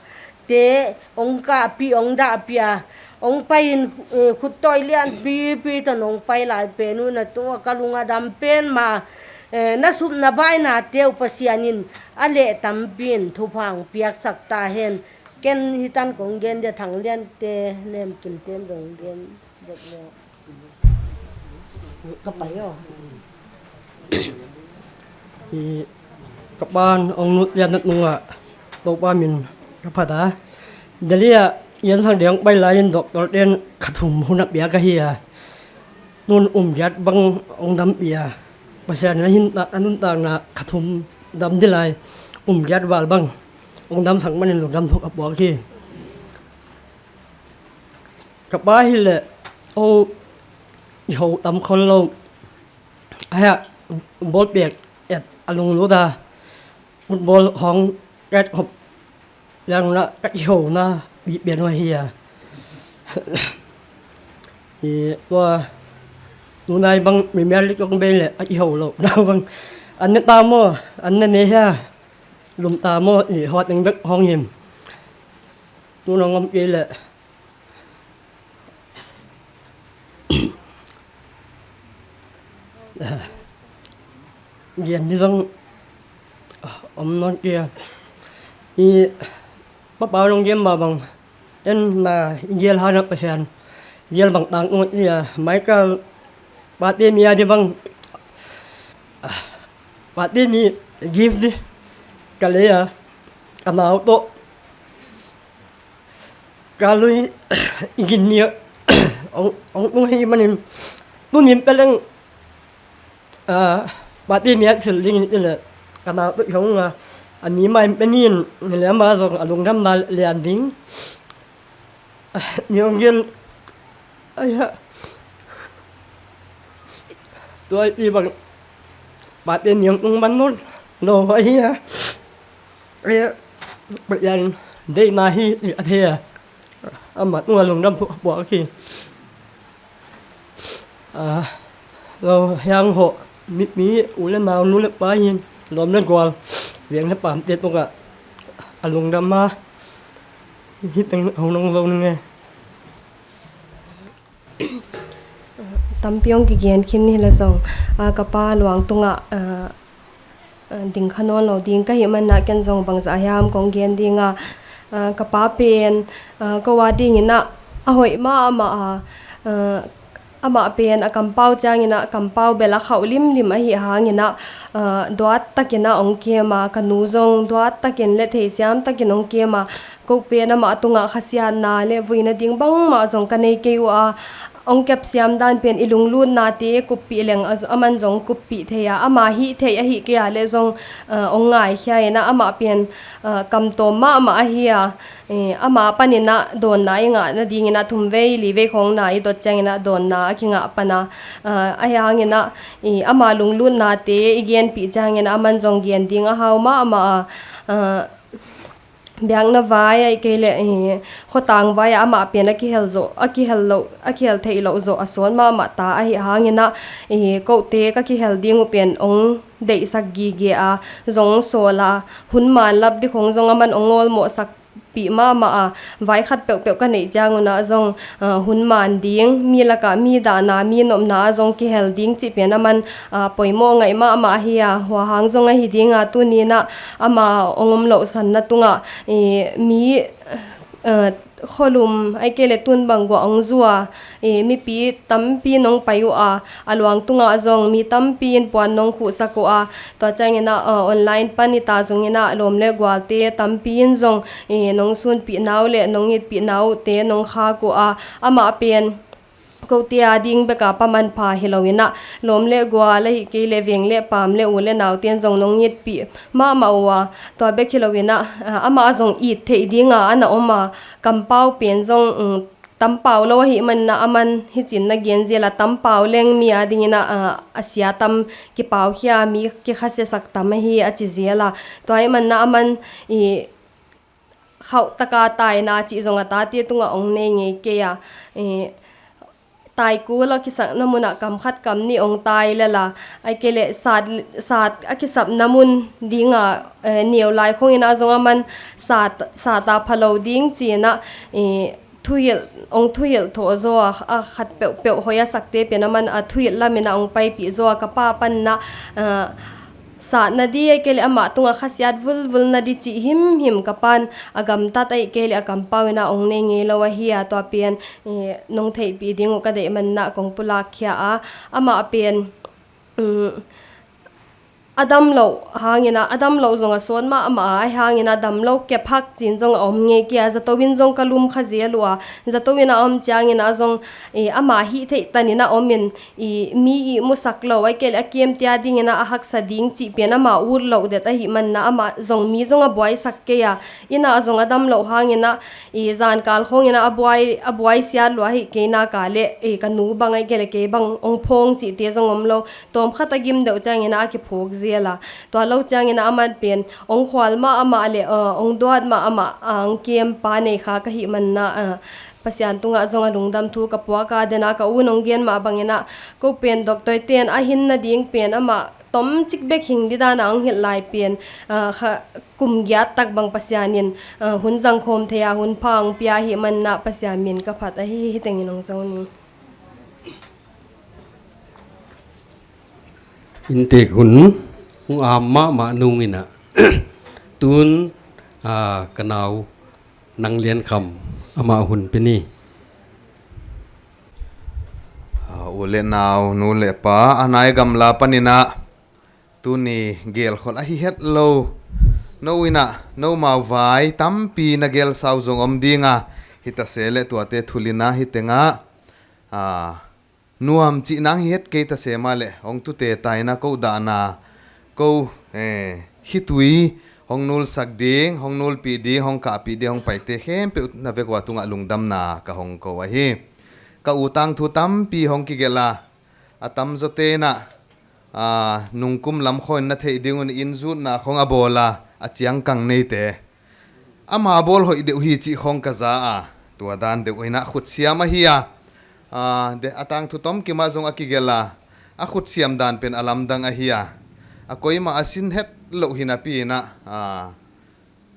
te hong kahpih, hong dahpih a, hong pai in, eh, khuttawi lianpipi tawh nong pai lai pen uh na tungah ka lung a dam pen ma, eh, na supna bainate uh Pasian in a leh tampi in thupha hong piaksak ta hen. Ken hi tan kong gen dia, Thang Lian te, Nem Kim ten dong gen. Ka pai aw. I, ka pan hong lut lian na tungah Topa min ka phat a. Delhi ah Ian Sang Deng pai lai in doctor ten kha thum hun a piak ahi a. Tun um giat bang hong dampih a. Pasian in a hin ta, a nuntakna kha thum dam di lai. Um giat val bang hong damsak manin lungdam thuk a puak hi. Ka pa hi leh, oh, i ho tam khol lo. Ahi a, ball pek et a lunglut a, football hong et khop liang na ka i ho na bih pian uh ahi a. I tua tunai bang Premier League hong bei leh a i ho lo na bang an ne ta maw, an ne ne hia, lum ta maw, i hot eng bek hong him. Tu nong om kei leh gen ni zong om nawn kei a. I papa nong gen ma bang en na i gel hana Pasian gel bang tang ngot ni a. Michael pate mi a di bang, pate mi gift di ka lei a, ka nau tawh ka lui i gin ni a, ong, ong tung hi manin tunin peleng, ah, pate mi a sil ding in i le ka nau tawh i hong a, a ni mai penin ni le ama zong a lungdamna lian ding. Ni ong gen ahi a. Tua i bang pate ni ong tung man nawn lo ahi a. Ahi a, Pasian deihna hi a thei a. Ama tungah lungdam thu a puak hi. Ah, lo hiang hawh mipi u le nau nu le pa hin lawm le gual veng le pamte tungah a lungdam a. Hih teng hong nong zo ning e. Tampi hong kigen khin hi le zong, ah, ka pa luang tungah, ah, ah, ding kha nawn lo ding ka hih manah ken zong bangzah hiam kong gen ding a, ah, ka pa pen, ah, ko a dingin ah a hoih mahmah a, ah, amah pen a kampau ciangin ah kampau bel a khauh limlim ahi hangin ah, ah, duat takin ah hong kem a, ka nu zong duat takin le theisiam takin hong kem a, ko pen amah tungah khasiatna le vuina ding bangmah zong ka nei kei uh a, hong kepsiam dan pen i lunglutnate kuppih leng a, aman zong kuppih thei a, ama hih theih ahi kei a le zong, ah, hong ngaikhia in ah amah pen, ah, kamtawm mahmah ahi a. Eh, ama panin ah dawnna i ngah nadingin ah thumvei livei khawng na i dot ciangin ah dawnna a kingah pan a, ah, ahi hangin ah, eh, ama lunglutnate i genpih ciangin ah aman zong gen ding a hau mahmah a, ah, biakna vai ahih kei leh, eh, khuatang vai ah amah pen a kihel zawh, a kihel loh, a kihel theih loh zawh a sawt mahmah ta ahi hangin ah, eh, kote ka kihel ding uh pen hong deihsak gige a, zong sawl a, hun maan lap ding khawng zong aman hong ngawlmawhsak pih mahmah a, vai khat peuhpeuh ka neih ciangun ah zong, ah, hun maan ding, mi lakah mi dahna, mi nopna ah zong kihel ding cih pen aman, ah, poimawh ngaih mahmah ahi a, hua hang zong ahi ding a, tuni in ah ama hong om lohsanna tungah, eh, mi, ah, khualum ahih kei leh tun bang guah hong zu a, eh, mipi tampi nong pai uh a, a luang tungah zong mi tampi in puan nong khuhsak uh a, tua ciangin ah, ah, online pan i ta zongin ah lawm le gualte tampi in zong, eh, nong sunpihna uh le nong itpihna uhte nong khak uh a, amah pen kote a ding beka pa manpha hi lo in ah, lawm le gual ahih kei leh veng le paam le u le naute in zong nong itpih mahmah uh a, tua bek hi lo in ah, ah, amah zong it theih ding a a na om a, kampau pen zong, um, tam pau lo ahih manin ah aman hih ci-in na gen zel a, tam pau leng mi a dingin ah, ah, a sia tam kipaukhia, mi kikhasiasak tam ahi a ci zel a, tua ahih manin ah aman i khauh taka taina cih zong a tate tungah ong nei ngei kei a, eh, taikul a kisakna munah kam khat kam nih ong tai lel a, ahih kei leh sat, sat a kisapna mun dingah, eh, neu lai khong in ah zong aman sat, sat a pha lo ding ci-in ah, eh, thuhilh, ong thuhilh thawh zaw a, a khat peuhpeuh hoih a sakte pen aman a thuhilh lam in ah ong paipih zaw a, ka pa panin ah, ah, sat na di ahih kei leh amah tungah khasiat vulvul na di cih himhim ka pan a gamtat ahih kei leh a kampau in ah ong nei ngei lo ahi a, tua pen, eh, nong theihpih ding uh ka deih manin ah kong pulak khia a, amah pen, um, a dam loh hangin ah, a dam loh zong a sawt mahmah a, ahi hangin ah dam loh kep hak ci-in zong a om ngei kei a, zato in zong ka lum kha zel uh a, zato in a om ciangin ah zong, eh, ama hih theih tanin a om in, i mi ihmusak lo, ahih kei leh a kemte a dingin ah a haksa ding cih pen ama ut loh det ahih manin ah amah zong mi zong a buaisak kei a, inn ah zong a dam loh hangin ah, i zankal khawng in ah a buai, a buai siat lua ahih kei nak a leh, i ka nu bang ahih kei leh kei bang ong phawng cihte zong om lo, tawmkhat a gim deuh ciangin ah a kiphawk zel a, tua lo ciangin ah aman pen ong khual mahmah leh, ah, ong duat mahmah a, ong kem pa nei kha ka hih manin ah, ah, Pasian tungah zong a lungdam thu ka puak a, den a ka u in ong gen mah bangin ah, ko pen doctor ten a hin nading pen amah tomcik bek hing di dan a ong hilh lai pen, ah, kha, kum giat tak bang Pasian in, ah, hun zangkhawm thei a, hun pha ong pia ahih manin ah Pasian min ka phat ahi hi. Hih tengin ong zo ni. Inntek hun hong am mahmah nung in ah, tun, ah, ka nau Nang Lian Kham amah hun pia ni. Ah, u le nau, nu le pa, a nai gamla panin ah tuni gelkhol ahi het lo, no in ah nomau vai tampi na gelsa uh zong om ding a, hi ta se leh tuate thulina hih teng ah, ah, nuam cih nang hi het kei ta se mah leh, hong tute taina ko dahna, ko, eh, khitui hong nulsak ding, hong nulpih ding, hong kahpih ding, hong paite khempeuh na vek uh a tungah lungdamna ka hong ko ahi. Ka u tangthu tampi hong kigelh a, a tamzawte in ah, ah, nungkum lam khawng in na theih ding un inn zutna khawng a bawl a, a ciangkang neite. Ama bawl hoih deuh hi cih khawng ka za a, tua dan deuh in ah khutsiam ahi a. Ah, de, a tangthu tomkim ah zong a kigelh a, a khutsiam dan pen a lamdang ahi a. A koimah a sin het loh hi napi in ah, ah,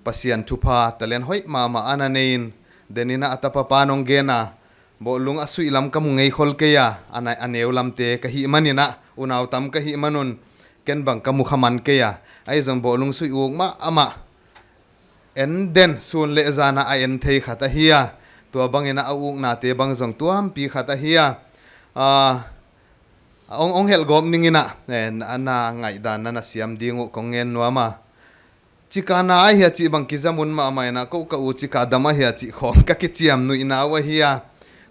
Pasian thupha talent hoih mahmah a na nei in, den in ah a tapa pa in ong gen a, bawlung a suih lam ka mu ngei khol kei a, a na, a neu lamte ka hih manin ah, unau tam ka hih man un, ken bang ka mu kha man kei a, ahi zong bawlung suih uk mahmah, en den, sun le zan ah a en thei khat ahi a, tua bangin ah a uknate bang zong tuampi khat ahi a. Ah, ong, ong helh gawp ning in ah, eh, na, na ngaihdan na na siam ding uh kong ngen nuam a. Cika na ahi a cih bang kizamun mahmah in ah, ko ka u cika dam ahi a cih khawng ka kiciam nuihna uh ahi a.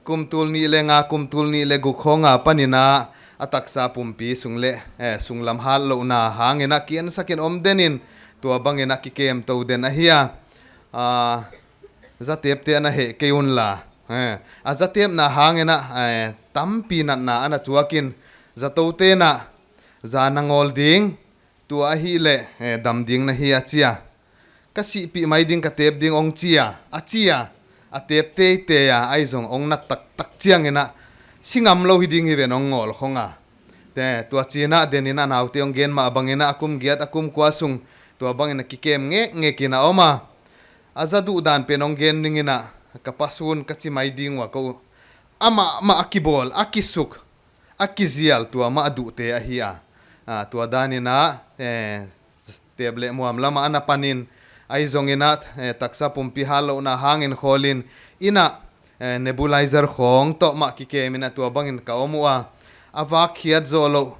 Kum tul nih le nga, kum tul nih le guk khawng a panin ah, a taksa pumpi sung le, eh, sunglam hat lohna hangin ah kiansak in om den in, tua bangin ah kikemto den ahi a. Ah, zatepte a na heh kei un la, eh, a zatepna hangin ah, eh, tampi natna a na tuak in, zatote in ah, za na ngawl ding, tua ahih leh, eh, dam ding na hi a ci a. Ka sihpih mai ding, ka tep ding ong ci a, a ci a, a tep teitei a, ahi zong ong nat taktak ciangin ah, si ngam lo hi ding hi ven ong ngawl khong a. Te, tua ci-in ah den in ah naute ong gen mah bangin ah a kum giat, a kum kua sung, tua bangin ah kikem ngekngek in ah om a. A za duh dan pen ong gen ning in ah, ka pa sun ka ci mai ding uh a ko. Amah mah a kibawl, a kisuk, a kizial, tua mah a duhte ahi a. Ah, tua dan in ah, eh, tep le muam lam ah a na pan in, ahi zongin ah, eh, taksa pumpi hat lohna hangin khawl in, inn ah, eh, nebulizer khawng tawh mah kikem in ah tua bangin ka om uh a. A vak khiat zawh loh,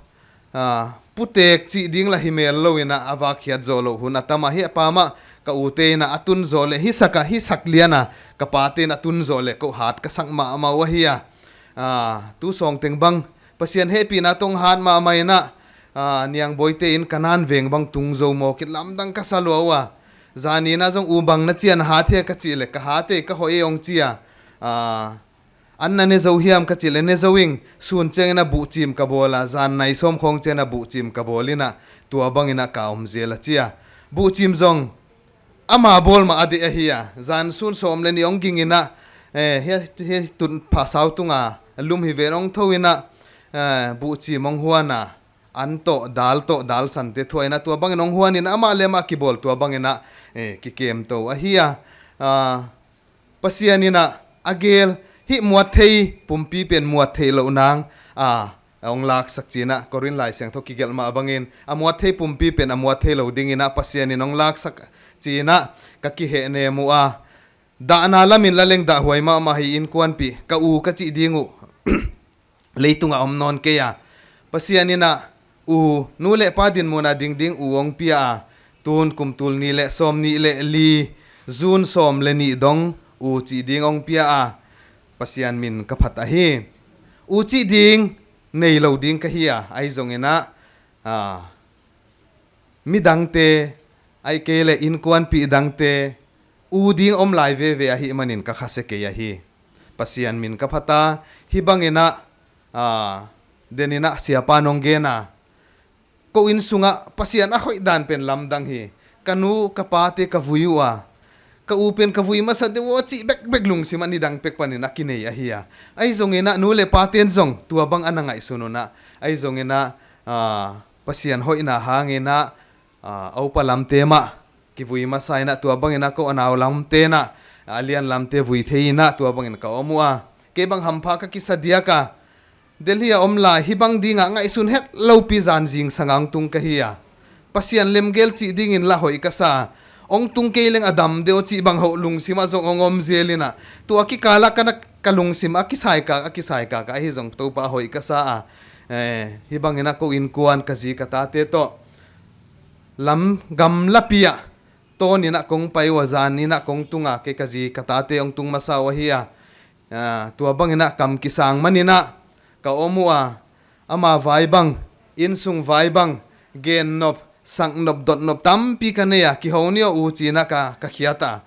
ah, putek cih ding lah hi mel lo in ah, a vak khiat zawh loh hun a tam a, hih a pa mah ka ute in ah a tun zawh leh, hih sak ah, hih sak lian a, ka pate in a tun zawh leh ko hat ka sak mahmah uh ahi a. Aa, tu sawng teng bang Pasian hehpihna tawh hong hat mahmah in ah, aa, Niangbawite in Kanaan veng bang tung zo mawk in lamdang ka sa lua uh a. Zani in ah zong u bang na cian hat hia ka cih leh ka hat ei ka hoih ei hong ci a. Aa, an na ne zo hiam ka cih leh ne zo ing, sun ciangin ah buhcim ka bawl a, zan nai sawm khawng ciangin ah buhcim ka bawl in ah tua bangin ah ka om zel a ci a. Buhcim zong ama bawl mah a deih ahi a, zan sun sawm le nih hong ging in ah, eh, hia, hia tun phasau tunga lum hi ven hong tho in ah, eh, buhcim hong huan a, an tawh, dal tawh, dal sante thuah in ah tua bangin hong huan in ah amah le amah kibawl tua bangin ah, eh, kikemto ahi a. Ah, Pasian in ah a gel hih muat thei pumpi pen muat theih loh nang a hong laksak ci-in ah Korin Lai Siangtho kigelh mah bangin a muat thei pumpi pen a muat thei lo dingin ah Pasian in hong laksak ci-in ah ka kihehnem uh a, dahna lamin la leng dahhuai mahmah hi innkuanpih ka u ka cih ding uh. Leitungah om nawn kei a, Pasian in ah u, nu le pa dinmun a dingding u hong pia a, tun kum tul nih le sawm nih le li, June sawm le nih dong u cih ding hong pia a, Pasian min ka phat ahi. U cih ding nei lo ding ka hi a, ahi zongin ah, aa, midangte, ahih kei leh innkuanpih dangte u ding om lai veve ahih manin ka khasia kei ahi. Pasian min ka phat a, hih bangin ah, aa, den in ah siapa in hong gen a, ko inn sungah Pasian a hoih dan pen lamdang hi. Ka nu ka pate ka vui uh a, ka u pen ka vui masa deuh aw cih bekbek lungsim ah nidang pek panin a kinei ahi a. Ahi zongin ah nu le paten zong tua bang a na ngaihsun un ah, ahi zongin ah, aa, Pasian hoihna hangin ah, aa, a upa lamte mah kivui masa in ah tua bangin ah ko a nau lamte in ah, a lian lamte vui thei in ah tua bangin ka om uh a, kei bang hampha ka kisa diak a. Delhi a om lai hih bang dingah ngaihsun het lopi zan zingsang a hong tung ka hi a, Pasian lemgel cih dingin la hoih ka sa a, hong tung kei leng a dam deuh cih bang hoh lungsim ah zong hong om zel in ah, tua kikal ah ka na, ka lungsim a kisaikak a kisaikak a, ahi zong Topa a hoih ka sa a. Eh, hih bangin ah ko innkuan ka zi ka tate tawh lam gamlapi ah tawn in ah kong pai uh a, zan in ah kong tung a, kei ka zi ka tate hong tung masa uh ahi a. Aa, tua bangin ah kam kisang manin ah ka om uh a, ama vai bang, innsung vai bang, gennop saknop dotnop tampi ka nei a, kiho ni aw u ci-in ah ka, ka khiat a.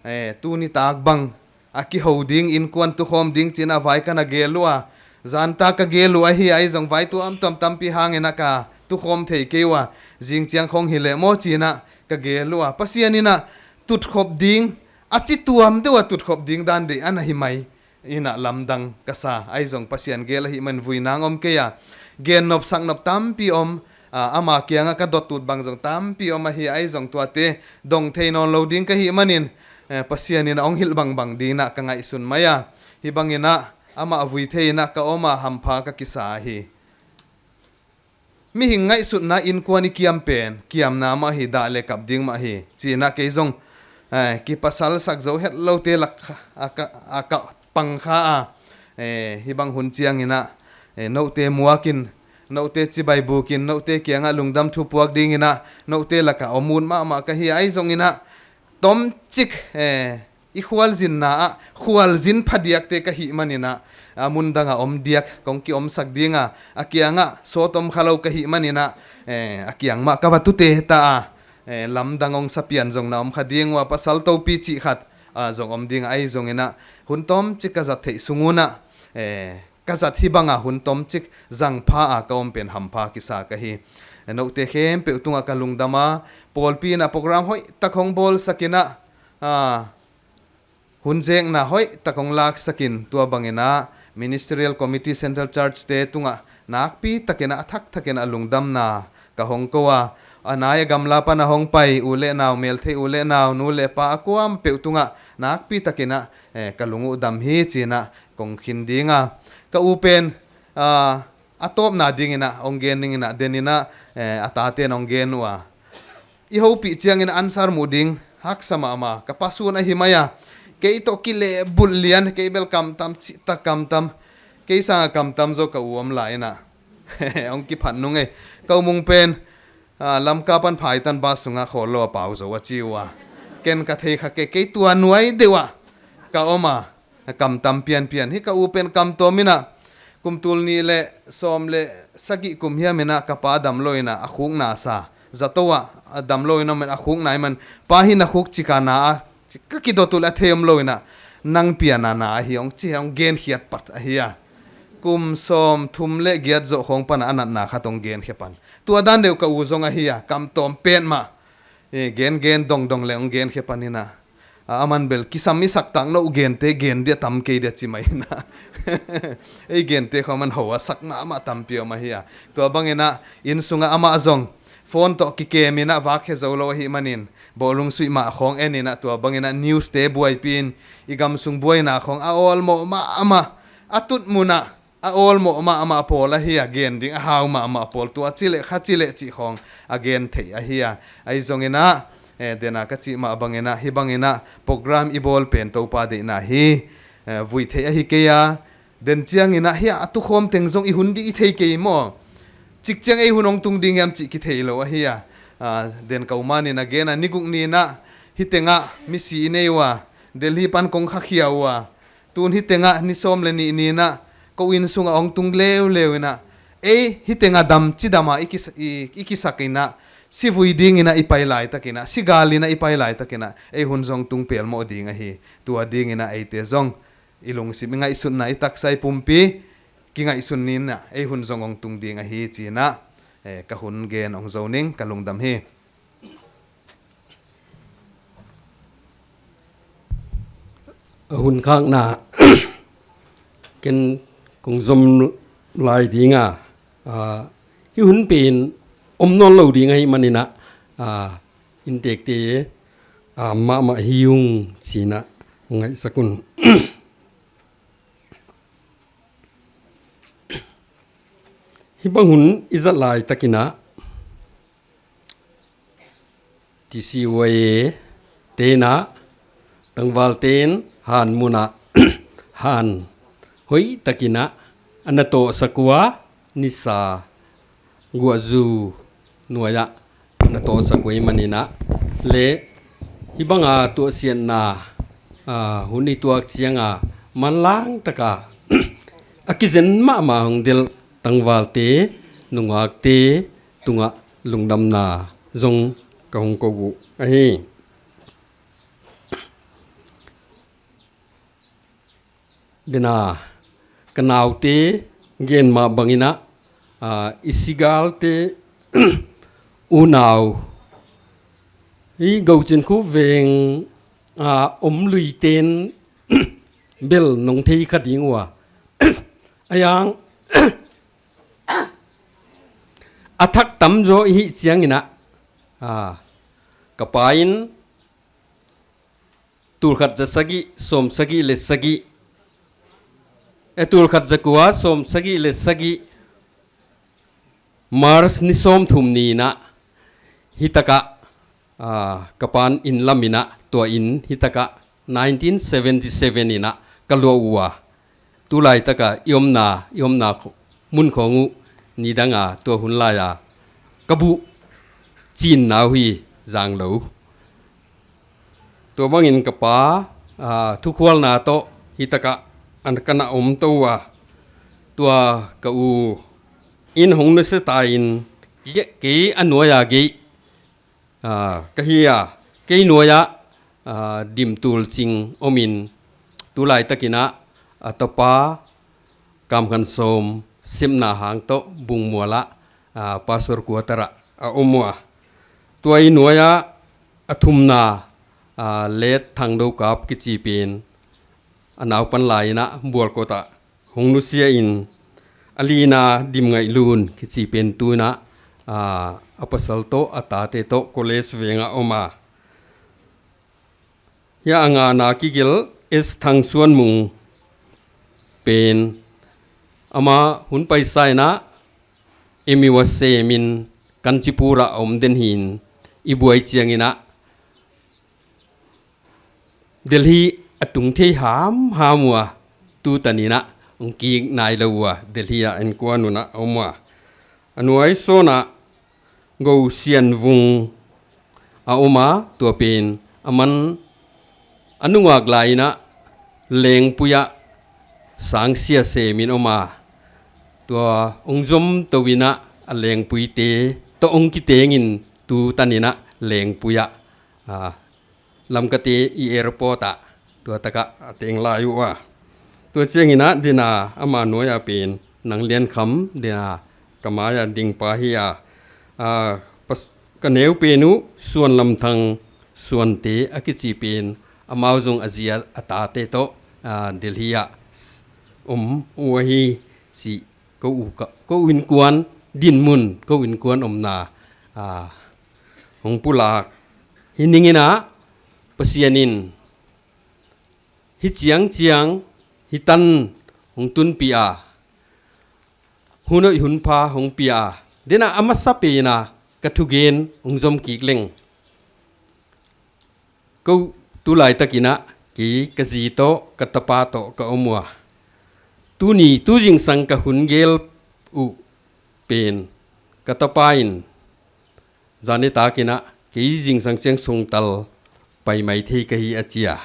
Eh, tuni tak bang a kiho ding, innkuan tukhawm ding ci-in ah vai ka na gel uh a, zanta ka gel uh ahi a, ahi zong vai tuamtuam tampi hangin ah ka tukhawm thei kei uh a, zing ciang khawng hi leh maw ci-in ah ka gel uh a, Pasian in ah tutkhop ding, a ci tuam deuh a tutkhop ding dan deih a na hi mai in ah lamdang ka sa. Ahi zong Pasian gel ahih man vui nang om kei a, gennop saknop tampi om, aa, ama kiangah ka dot ut bang zong tampi om ahi a, ahi zong tuate dong thei nawn lo ding ka hih manin, eh, Pasian in ah hong hilh bangbang dingin ah ka ngaihsun mai a, hih bangin ah amah vui thei in ah ka om a, hampha ka kisa ahi. Mihing ngaihsutna innkuan i kiam pen kiamna mah hi, dah le kap ding mah hi ci-in ah kei zong, eh, kipasal sak zo het lote lak kha, a ka, a ka pang kha a, eh, hih bang hun ciangin ah, eh, note muakin, note cibai bukin, note kiangah lungdam thu puak dingin ah note lakah om ut mahmah ka hi a, ahi zongin ah tomcik, eh, i khualzinna ah khualzin phadiakte ka hih manin ah, a mundang a om diak kong kiomsak ding a, a kiangah sawt om kha lo ka hih manin ah, eh, a kiang mah ka va tute ta a, eh, lamdang hong sa pian zong na om kha ding uh a, pasal topi cih khat, ah, zong om ding a, ahi zongin ah hun tomcik ka zat theih sung un ah, eh, ka zat hih banga hun tomcik zangpha a ka om pen hampha kisa ka hi. Note khempeuh tungah ka lungdam a, pawlpi in ah program hoihtak hong bawlsak in ah, ah, hun zekna hoihtak hong laksak in, tua bangin ah Ministerial Committee, Central Church te tungah nakpi takin ah, a thaktakin ah lungdamna ka hong ko a, a nai a gamla pan a hong pai u le nau, meltheih u le nau, nu le pa a kuam peuh tungah nakpi takin ah, eh, ka lung uh dam hi ci-in ah kong khin ding a, ka u pen, ah, a tawpna dingin ah hong gen dingin ah, den in ah, eh, a taten hong gen uh a, i hopih ciangin answer muh ding haksa mahmah, ka pa sun ahi mai a, kei tawh kilehbulh lian, kei bel kamtam cihtak kamtam, kei sangah kamtam zaw ka u om lai in ah hong kiphat nung ei. Ka u Mung pen, ah, Lamka pan phaitan bus sungah khawl lo a pau zo a ci uh a, ken ka thei kha kei, kei tua nuai deuh ah ka om a, kamtam pianpian. Hih ka u pen kamtawm in ah, Kum tul nih le sawm le sagih kum hiam in ah ka pa dam lo in ah a khukna sa. Zato ah a dam lo in ah a khukna ahih man, pa hi na khuk cik a na a, ka kidot uh le a thei om lo in ah, nang pian a na ahi hong ci, hong genkhiat pat ahi a. Kum sawm thum le giat zawh khawng pan a natna khat hong genkhia pan. Tua dan deuh ka u zong ahi a, kam tawm petmah. E, gen gen dongdong le hong genkhia pan in ah, a, aman bel kisam i sak tak no uh, gente gen dia tam kei dia ci mah in ah. Ei, gente khawng aman ho a sak mahmah tampi om ahi a. Tua bang in ah inn sungah amah zong phone tawh kikem in ah vak khia zo lo ahih manin, bawlung suih mah khawng en in ah, tua bang in ah news te buaipi in, i gam sung buaina khawng a awlmawh mahmah, a tut mun ah a awlmawh mahmah pawl ahi a, gen ding a hau mahmah pawl, tua ci leh kha ci leh cih khawng a gen theih ahi a. Ahi zong in ah, eh, den a ka cih mah bang in ah, hih bang in ah program i bawl pen Topa deihna hi, eh, vui theih ahi kei a. Den ciang in ah hih a tukhawm teng zong i hun ding i thei kei maw? Cik ciang ei hun hong tung ding hiam cih kithei lo ahi a. Ah, den ka u man in a gen a, ni guk ni in ah hih teng ah misi i nei uh a, Delhi pan kong khakhia uh a, tun hih teng ah ni sawm le nih ni in ah ko inn sungah hong tung leuleu in ah, ei, hih teng ah dam cidam a i kis-, i, i kisak in ah, si vui ding in ah i pai laitak in ah, si gal in ah i pai laitak in ah, ei hun zong tung pelmawh ding ahi. Tua ding in ah eite zong i lungsim, i ngaihsutna, i taksa, i pumpi kingaihsun ni in ah, ei hun zong hong tung ding ahi ci in ah, eh, ka hun gen hong zo ning, ka lungdam hi. A hun khakna ken kong zom lai ding a, ah, hih hun pen om nawn lo ding ahih man in ah, ah, inntekte, ah, mahmah hi ung ci in ah ngaihsak un. Hih bang hun i zat laitak in ah, T C Y A te in ah, tangvalte in han mun ah han hoihtak in ah a na tawhsak uh a, nisa guahzu nuai ah na tawhsak uh ahih man in ah, le hih bang a tuahsiatna, ah, hun i tuak ciang a manlang tak a a kizen mahmah hong delh tangvalte, nungakte tungah lungdamna zong ka hong ko uh ahi. Den a, ka naute gen mah bang in ah, ah, i sigalte unau, i Gocin Khup veng a om luite in bel nong thei kha ding uh a, a yang a thak tamzaw i hih ciang in ah, ah, ka pa in tulkhat za sagih sawm sagih le sagih, eh, tulkhat za kua sawm sagih le sagih, March ni sawm thum ni in ah, hih tak ah, ah, ka pa'n inn lam in ah, tua inn hih tak ah nineteen seventy seven in ah ka luah uh a, tu laitak a i omna, i omna kho-, mun khawng uh nidang a, tua hun lai a ka buh cinna uh hi, zang lo. Tua bang in ka pa, ah, thukhualna tawh hih tak ah an ka na om to uh a, tua ka u in hong nusia ta in, kei, kei a nuai a geih, ah, ka hi a, kei nuai ah, ah, dim tul cing om in, tu laitak in ah a tapa Kam Khan Sawm sepna hang tawh Bungmual ah, ah, Pastor quarter ah a om uh a, tua i nuai ah a thumna, ah, Let Thang Do Kap kici pen a naupan lai in ah Bualkot ah hong nusia in, a lina Dim Ngaih Lun kici pen tu in ah, ah, a pasal tawh a tate tawh college veng ah om a, hih a ngana kigelh S Thang Suan Mung pen ama hun paisa in ah M U a sem in Kanchanpur ah a om den hi in, i buai ciang in ah Delhi a tung thei hamham uh a, tu tan in ah hong kik nai lo uh a, Delhi ah innkuan un ah a om uh a. A nuai sawn ah Go Sian Vung a om a, tua pen aman a nungak lai in ah Lengpui ah sangsia sem in om a, Tua hong zom to in ah a lengpuite tawh hong kitengin tu tanin ah lengpui ah, ah, Lamkate i airport ah tua takah a teng lai uh a. Tua ciangin ah dena ama nuai-a pen Nang Lian Kham dena ka mai-a dingpa hi a, ah, pas-, ka neu pen uh Suan Lam Thang Suante a kici pen amau zong a zi a tate tawh, ah, Delhi ah om uh ahi cih ko u ka, ko innkuan dinmun, ko innkuan omna, ah, hong pulak hi ning in ah Pasian in hih ciangciang hih tan hong tunpih a, hun hoih hun pha hong pia a, dena a masa pen a ka thugen hong zom kik leng. Ko tu laitakin ah kei ka zi tawh ka tapa tawh ka om uh a, tuni tu zingsang ka hun gel uh pen ka tapa in zan nitakin ah kei zingsang ciang sungtal pai mai thei ka hi a ci a.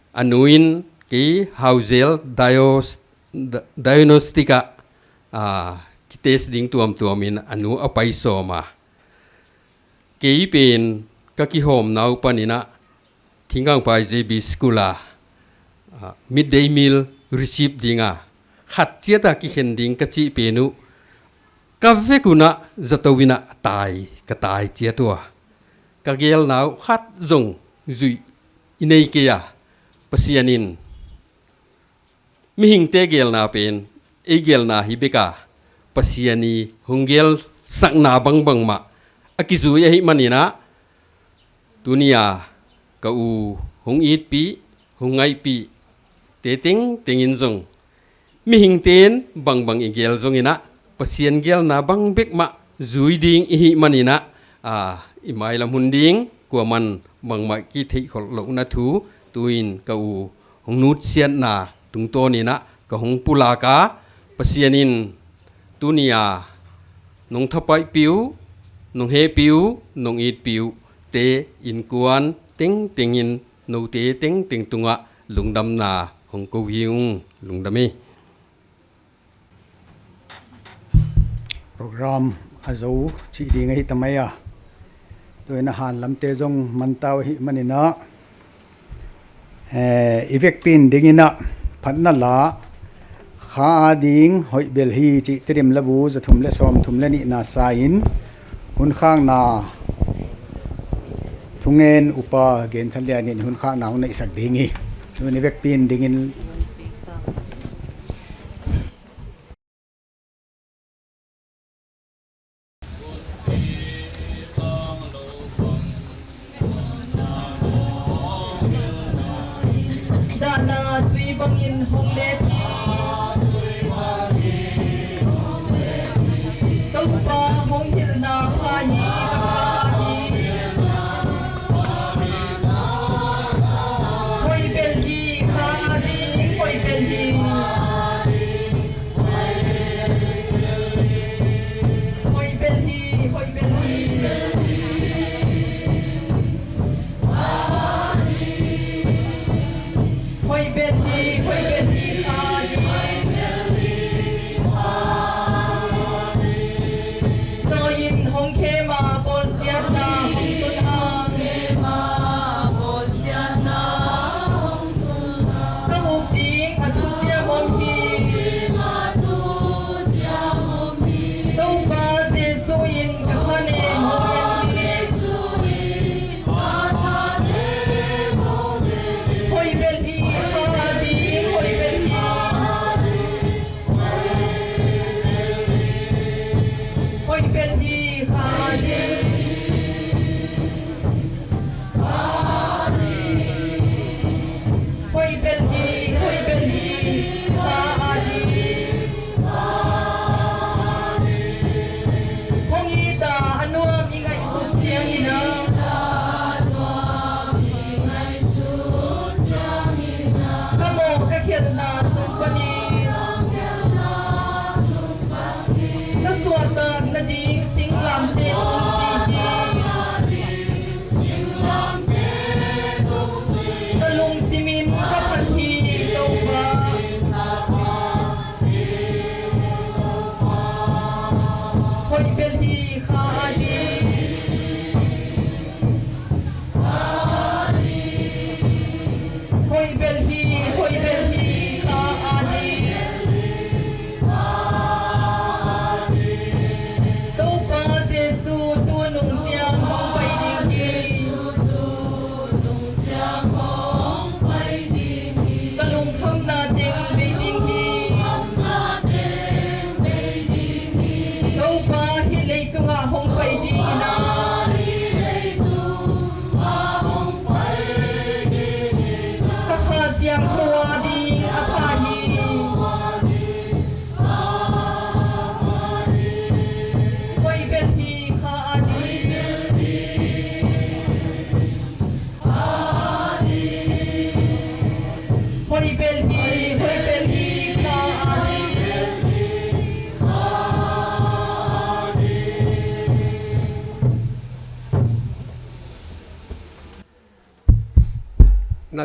A nu in kei hauzel dios-, di-, diagnostic ah, ah, kitest ding tuamtuam in a nu a pai sawm a. Kei pen ka kihawmna uh panin ah Thingkangpai J B School a, ah, midday meal receive ding a, khat ciat a kikhen ding ka cih pen uh ka vek un ah zato in ah tai, ka tai ciat uh a. Ka gelna uh khat zong zuih i nei kei a, Pasian in mihingte gelna pen ei gelna hi bek a, Pasian i hong gelsakna bangbang mah a kizui ahih manin ah, tuni a ka u hong itpih, hong ngaihpih te tengteng in zong, mihingte in bangbang i gel zongin ah Pasian gelna bang bek mah zui ding i hih manin ah, ah, i mailam hun ding kuaman bangmah kitheih kholh lohna thu tu-in ka u hong nutsiatna tungtawnin ah ka hong pulak a, Pasian in tuni a nong thapaihpih uh, nong hehpih uh, nong itpih uh te innkuan tengteng in note tengteng tungah lungdamna hong ko hi ung. Lungdam hi. Program a zo cih ding ahi ta mai a, tua in a hanlamte zong mantau ahih manin ah, eh, i vekpi in dingin ah phatna la, kha a ding hoih bel hi cih Tedim labu za thum le sawm thum le nihna sa-in hunkhakna thungen upa Gen Than Lian in hunkhakna hong neihsak ding hi. Tu in i vekpi in dingin Dahna tui bangin hong let hi. Topa hong hilhna kha hi, ka kha hi. Hoih bel hi, kha ding hoih bel hi. Hoih bel hi, hoih bel hi. Hoih bel hi, hoih bel hi, kha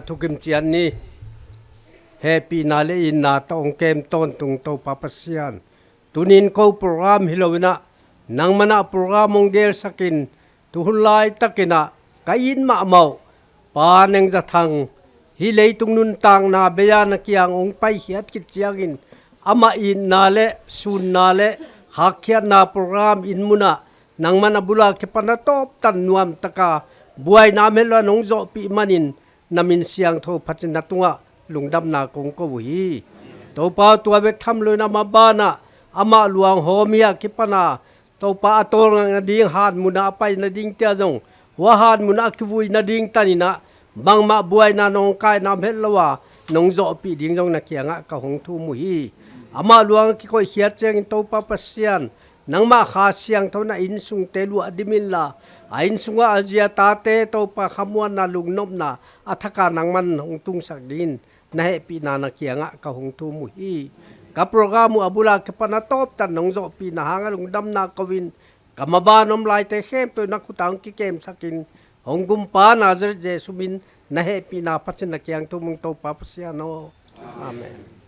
Thukim ciat ni. Hehpihna le itna tawh hong kem tawntung Topa Pasian, tunin ko program hi loinah nangmanah program hong gelsakin, tuhun laitakinah ka it mahmah uh Pa Neng Za Thang hih leitung nuntakna bei-a na kiang hong paikhiat khit ciangin amah itna le sunna le hakkhiatna program inn munah nangman a bula kipan a tawptan nuamtaka buaina om het lo a nong zawhpih manin na min siangtho phatin na tungah lungdamna kong ko uh hi. Topa aw, tua bek tham loin amah banah amah luanghawm hi a kipana Topa a tawlngak nading hat munah a pai nading tia zong hua hat munah a kivui nading taninah bangmah buaina nong kaina om het lo a nong zawhpih ding zong na kiangah ka hong thum uh hi. Amah luang a kikoihkhiat ciangin Topa Pasian, nangmah Kha Siangtho na innsungte luah dim inla, a innsungah a zi a tate Topa khamuanna lungnopna a thaka nangman hong tungsak dingin na hehpihna na kiangah ka hong thum uh hi. Ka program uh a bula kipan a tawptan nong zawhpihna hanga lungdamna ko-in ka maban om laite khempeuh na khutah hong kikemsakin hong gumpa Nazareth Jesuh min na hehpihna phatin na kiang thum ung Topa Pasian aw. Amen.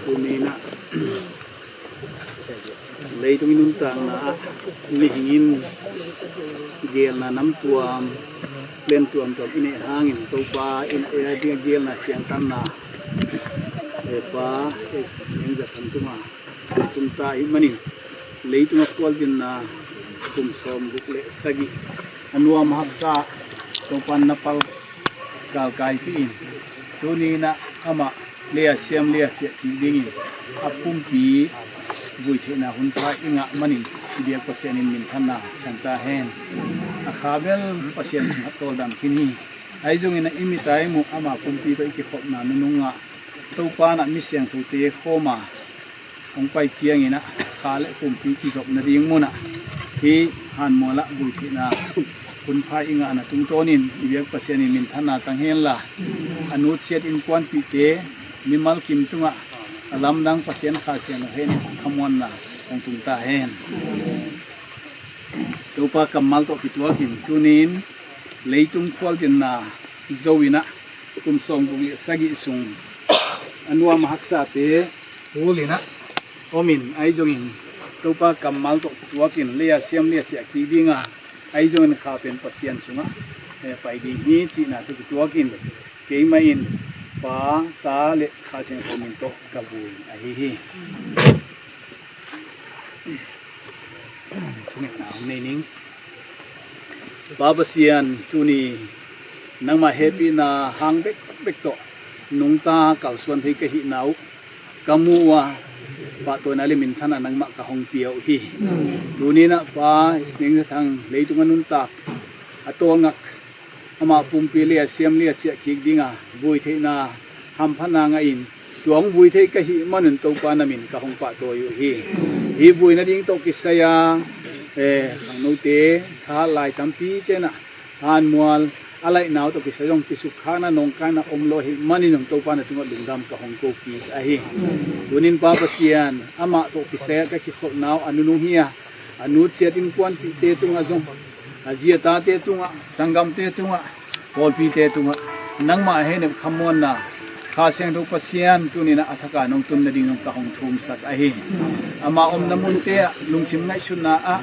Tuni-in ah leitung i nuntakna ah mihing in geelna namtuam, plan tuamtuam i neih hangin Topa in a ei ding a geelna ciangtanna, e, Pa S Neng Za Thang tungah tungta ahih manin leitung a khualzinna kum sawmguk le sagih a nuam a haksa Topa in na pal galkaipih in, tuni-in ah amah lei-a siam lei-a ciah kik dingin a pumpi vui theihna hun pha i ngah manin i biak Pasian in minthanna tang ta hen. A kha bel Pasian sungah tawldam khin hi. Ahi zongin ah i mit a i muh ama pumpi tawh i kikhopna nunung ah Topa in ah mi siangthote khawm a hong pai ciangin ah kha le pumpi kizop nading munah hih Hanmual ah vui theihna hun pha i ngahna tungtawnin i biak Pasian in minthanna tang henla, a nutsiat innkuanpihte mimal kim tungah a lamdang Pasian Kha Siangtho hehnem khamuanna hong tung ta hen. Topa kammal tawh kituakin tuni-in leitung khualzinna zo-in ah kum sawmguk le sagih sung a nuam a haksate hul-in ah om in, ahi zongin Topa kammal tawh kituakin lei-a siam lei-a ciah kik ding a, ahi zongin kha pen Pasian sungah, eh, pai ding hi cihna tawh kituakin keimah in Pa, Ta le Kha Siangtho min tawh ka vui ahi hi. Thungetna hong nei ning. Pa Pasian, tuni nangmah hehpihna hang bekbek tawh nungta kalsuan thei ka hihna uh ka mu uh a, pahtawina le minthanna nangmah ka hong pia uh hi. Tuni-in ah Pa S Neng Za Thang leitung a nuntak a tawlngak, amah pumpi lei-a siam lei-a ciah kik ding a vui theihna hamphatna ngah in, tua hong vui thei ka hih manun Topa na min ka hong pahtawi uh hi. Hih vui nading tawh kisai a, eh, khangnote, thahat lai tampite in ah Hanmual a laihna uh tawh kisai zong kisukkhakna nawngkaina om lo ahih manin zong Topa na tungah lungdam ka hong ko kik ahi. Tuni-in Pa Pasian, amah tawh kisai a ka kikholhna uh a nunung hi a, a nutsiat innkuanpihte tungah zong, a zi a tate tungah, sanggamte tungah, pawlpite tungah nangmah a hehnem khamuanna Kha Siangtho Pasian tuni-in ah a thak a nong tun nading zong ka hong thumsak ahi. Ama omna munte ah, lungsim ngaihsutna ah,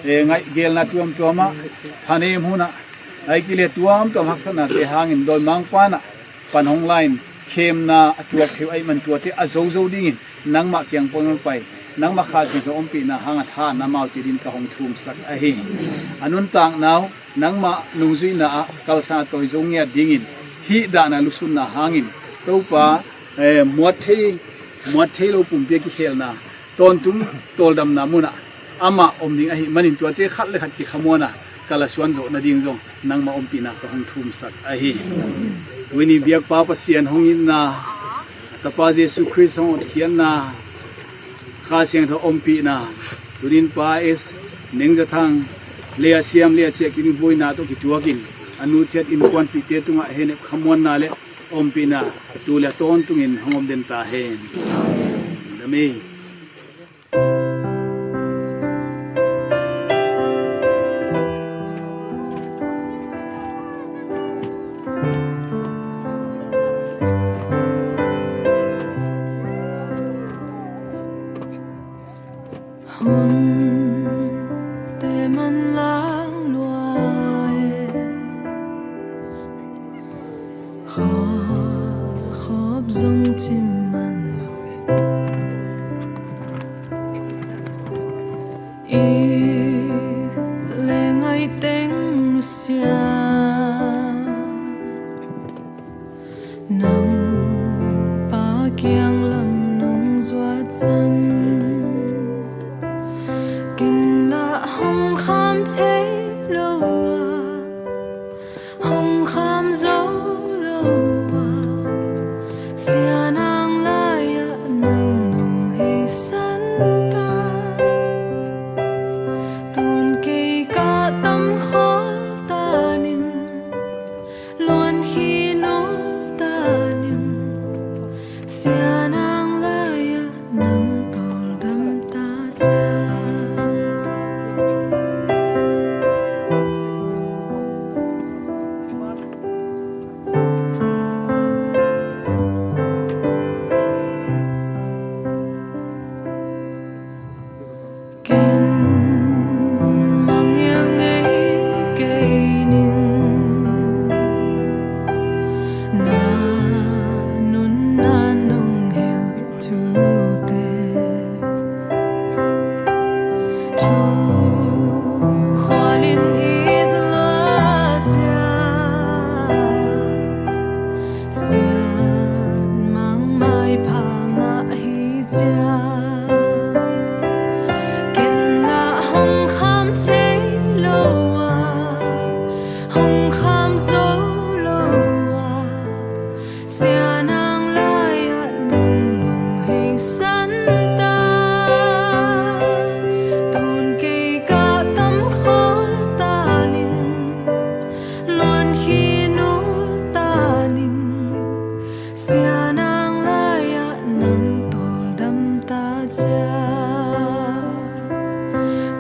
eh, ngaih geelna tuamtuam ah, thanem hun ah, ahih kei leh tuamtuam haksatnate hangin dawimangpa in ah pan hong la-in, khemna a tuak thei uh ahih man tuate a zozo dingin nangmah kiang pawl hong pai, nangmah Kha Siangtho ompihna hang a tha na mau ci dingin ka hong thumsak ahi. A nuntakna uh nangmah nungzuihna ah kalsa tawi zo ngiat dingin hih dahna lusunna hangin Topa, eh, muat thei, muat thei lo pumpi a kikhelna tawntung tawldamna munah amah om ding ahih manin tuate khat le khat kikhamuan a ka lasuan zawh nading zong nangmah ompihna ka hong thumsak ahi. Tuni biakpa Pasian hong itna, a Tapa Jesu Khrist hong hotkhiatna, Kha Siangtho ompihna, tuni-in Pa S Neng Za Thang lei-a siam lei-a ciah kik ding buaina tawh kituakin a nutsiat innkuanpihte tungah hehnem khamuanna le ompihna a tu le a tawntungin hong om den ta hen. Amen. Hunte manlang lua e, khuakhop zong cim man lo e. I le ngaiteng nusia, nang Pa kiang lam nong zuat san. ciat. Ken lah hong kham thei lo a, hong kham zo lo a, Sia Nang lai-ah nang nong heisan ta. Tun kei kah tam khol ta ning, luan khin ul ta ning. Sia Nang lai-ah nang tawldam ta ciat.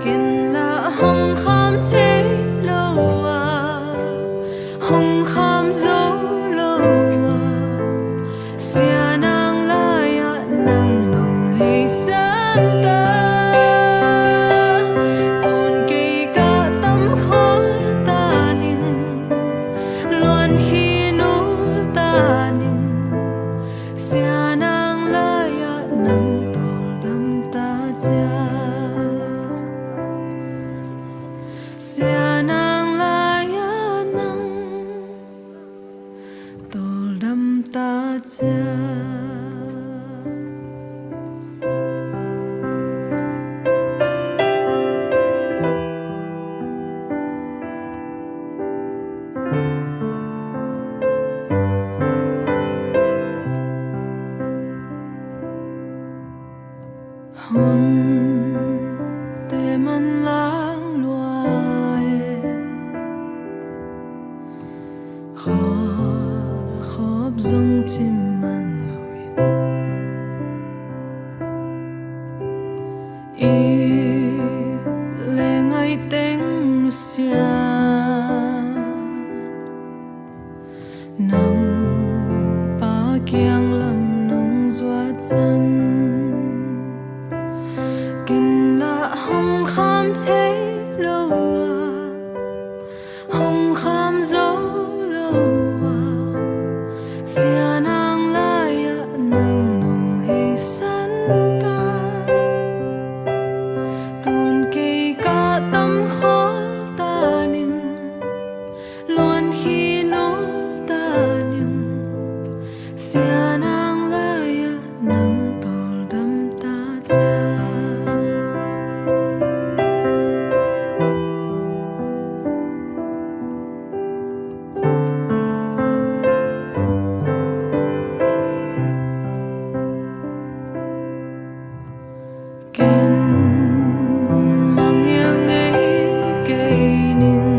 Ken lah hong kham thei lo a, hong kham zo lo a, Sia Nang lai-ah nang nong heisan ta. Tun kei kah tam khol ta ning, luan khin ul ta ning. Sia Nang lai-ah nang tawldam ta ciat. Sia Nang lai-ah nang tawldam ta ciat. Hun te man lang lua e, khawl khawp zong cim man lo in, i le ngaih teng nusia. Nang pa kiang lam nong zuat san, ken lah hong kham thei lo a, hong kham zo lo a, Sia Nang lai-ah nang nong heisan ta. Tun kei kah tam khol ta ning, luan khin ul ta ning. Sia Nang lai-ah nang tawldam ta ciat. Ken mangngilh ngei kei ning,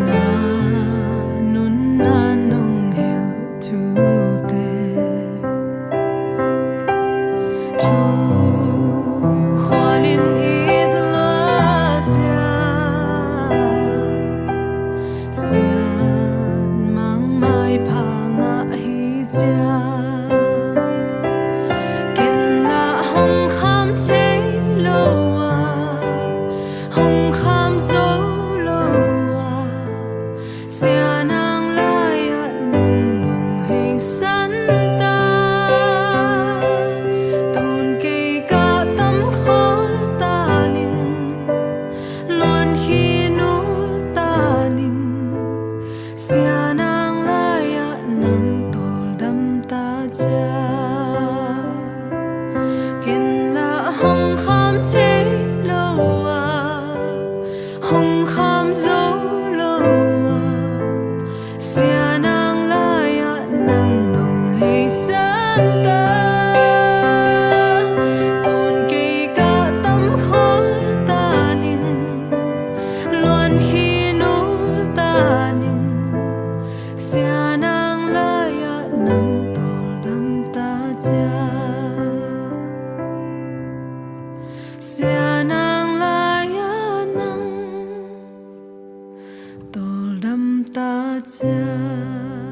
na nunna nong hilh thute. Thu khual in it lua ciang, sian mang maipha ngah hi ciang. Ken lah hong kham thei lo a, hong kham zo lo a, Sia Nang lai-ah nang nong heisan ta. Tun kei kah tam khol ta ning, luan khin ul ta ning. Sia Nang lai-ah nang tawldam ta ciat. Ken lah hong kham thei lo a, hong kham zo lo a, Sia Nang lai-ah nang nong heisan ta. Tun kei kah tam khol ta ning, luan khin ul ta ning. Sia Nang lai-ah nang tawldam ta ciat. Sia Nang lai-ah nang tawldam ta ciat.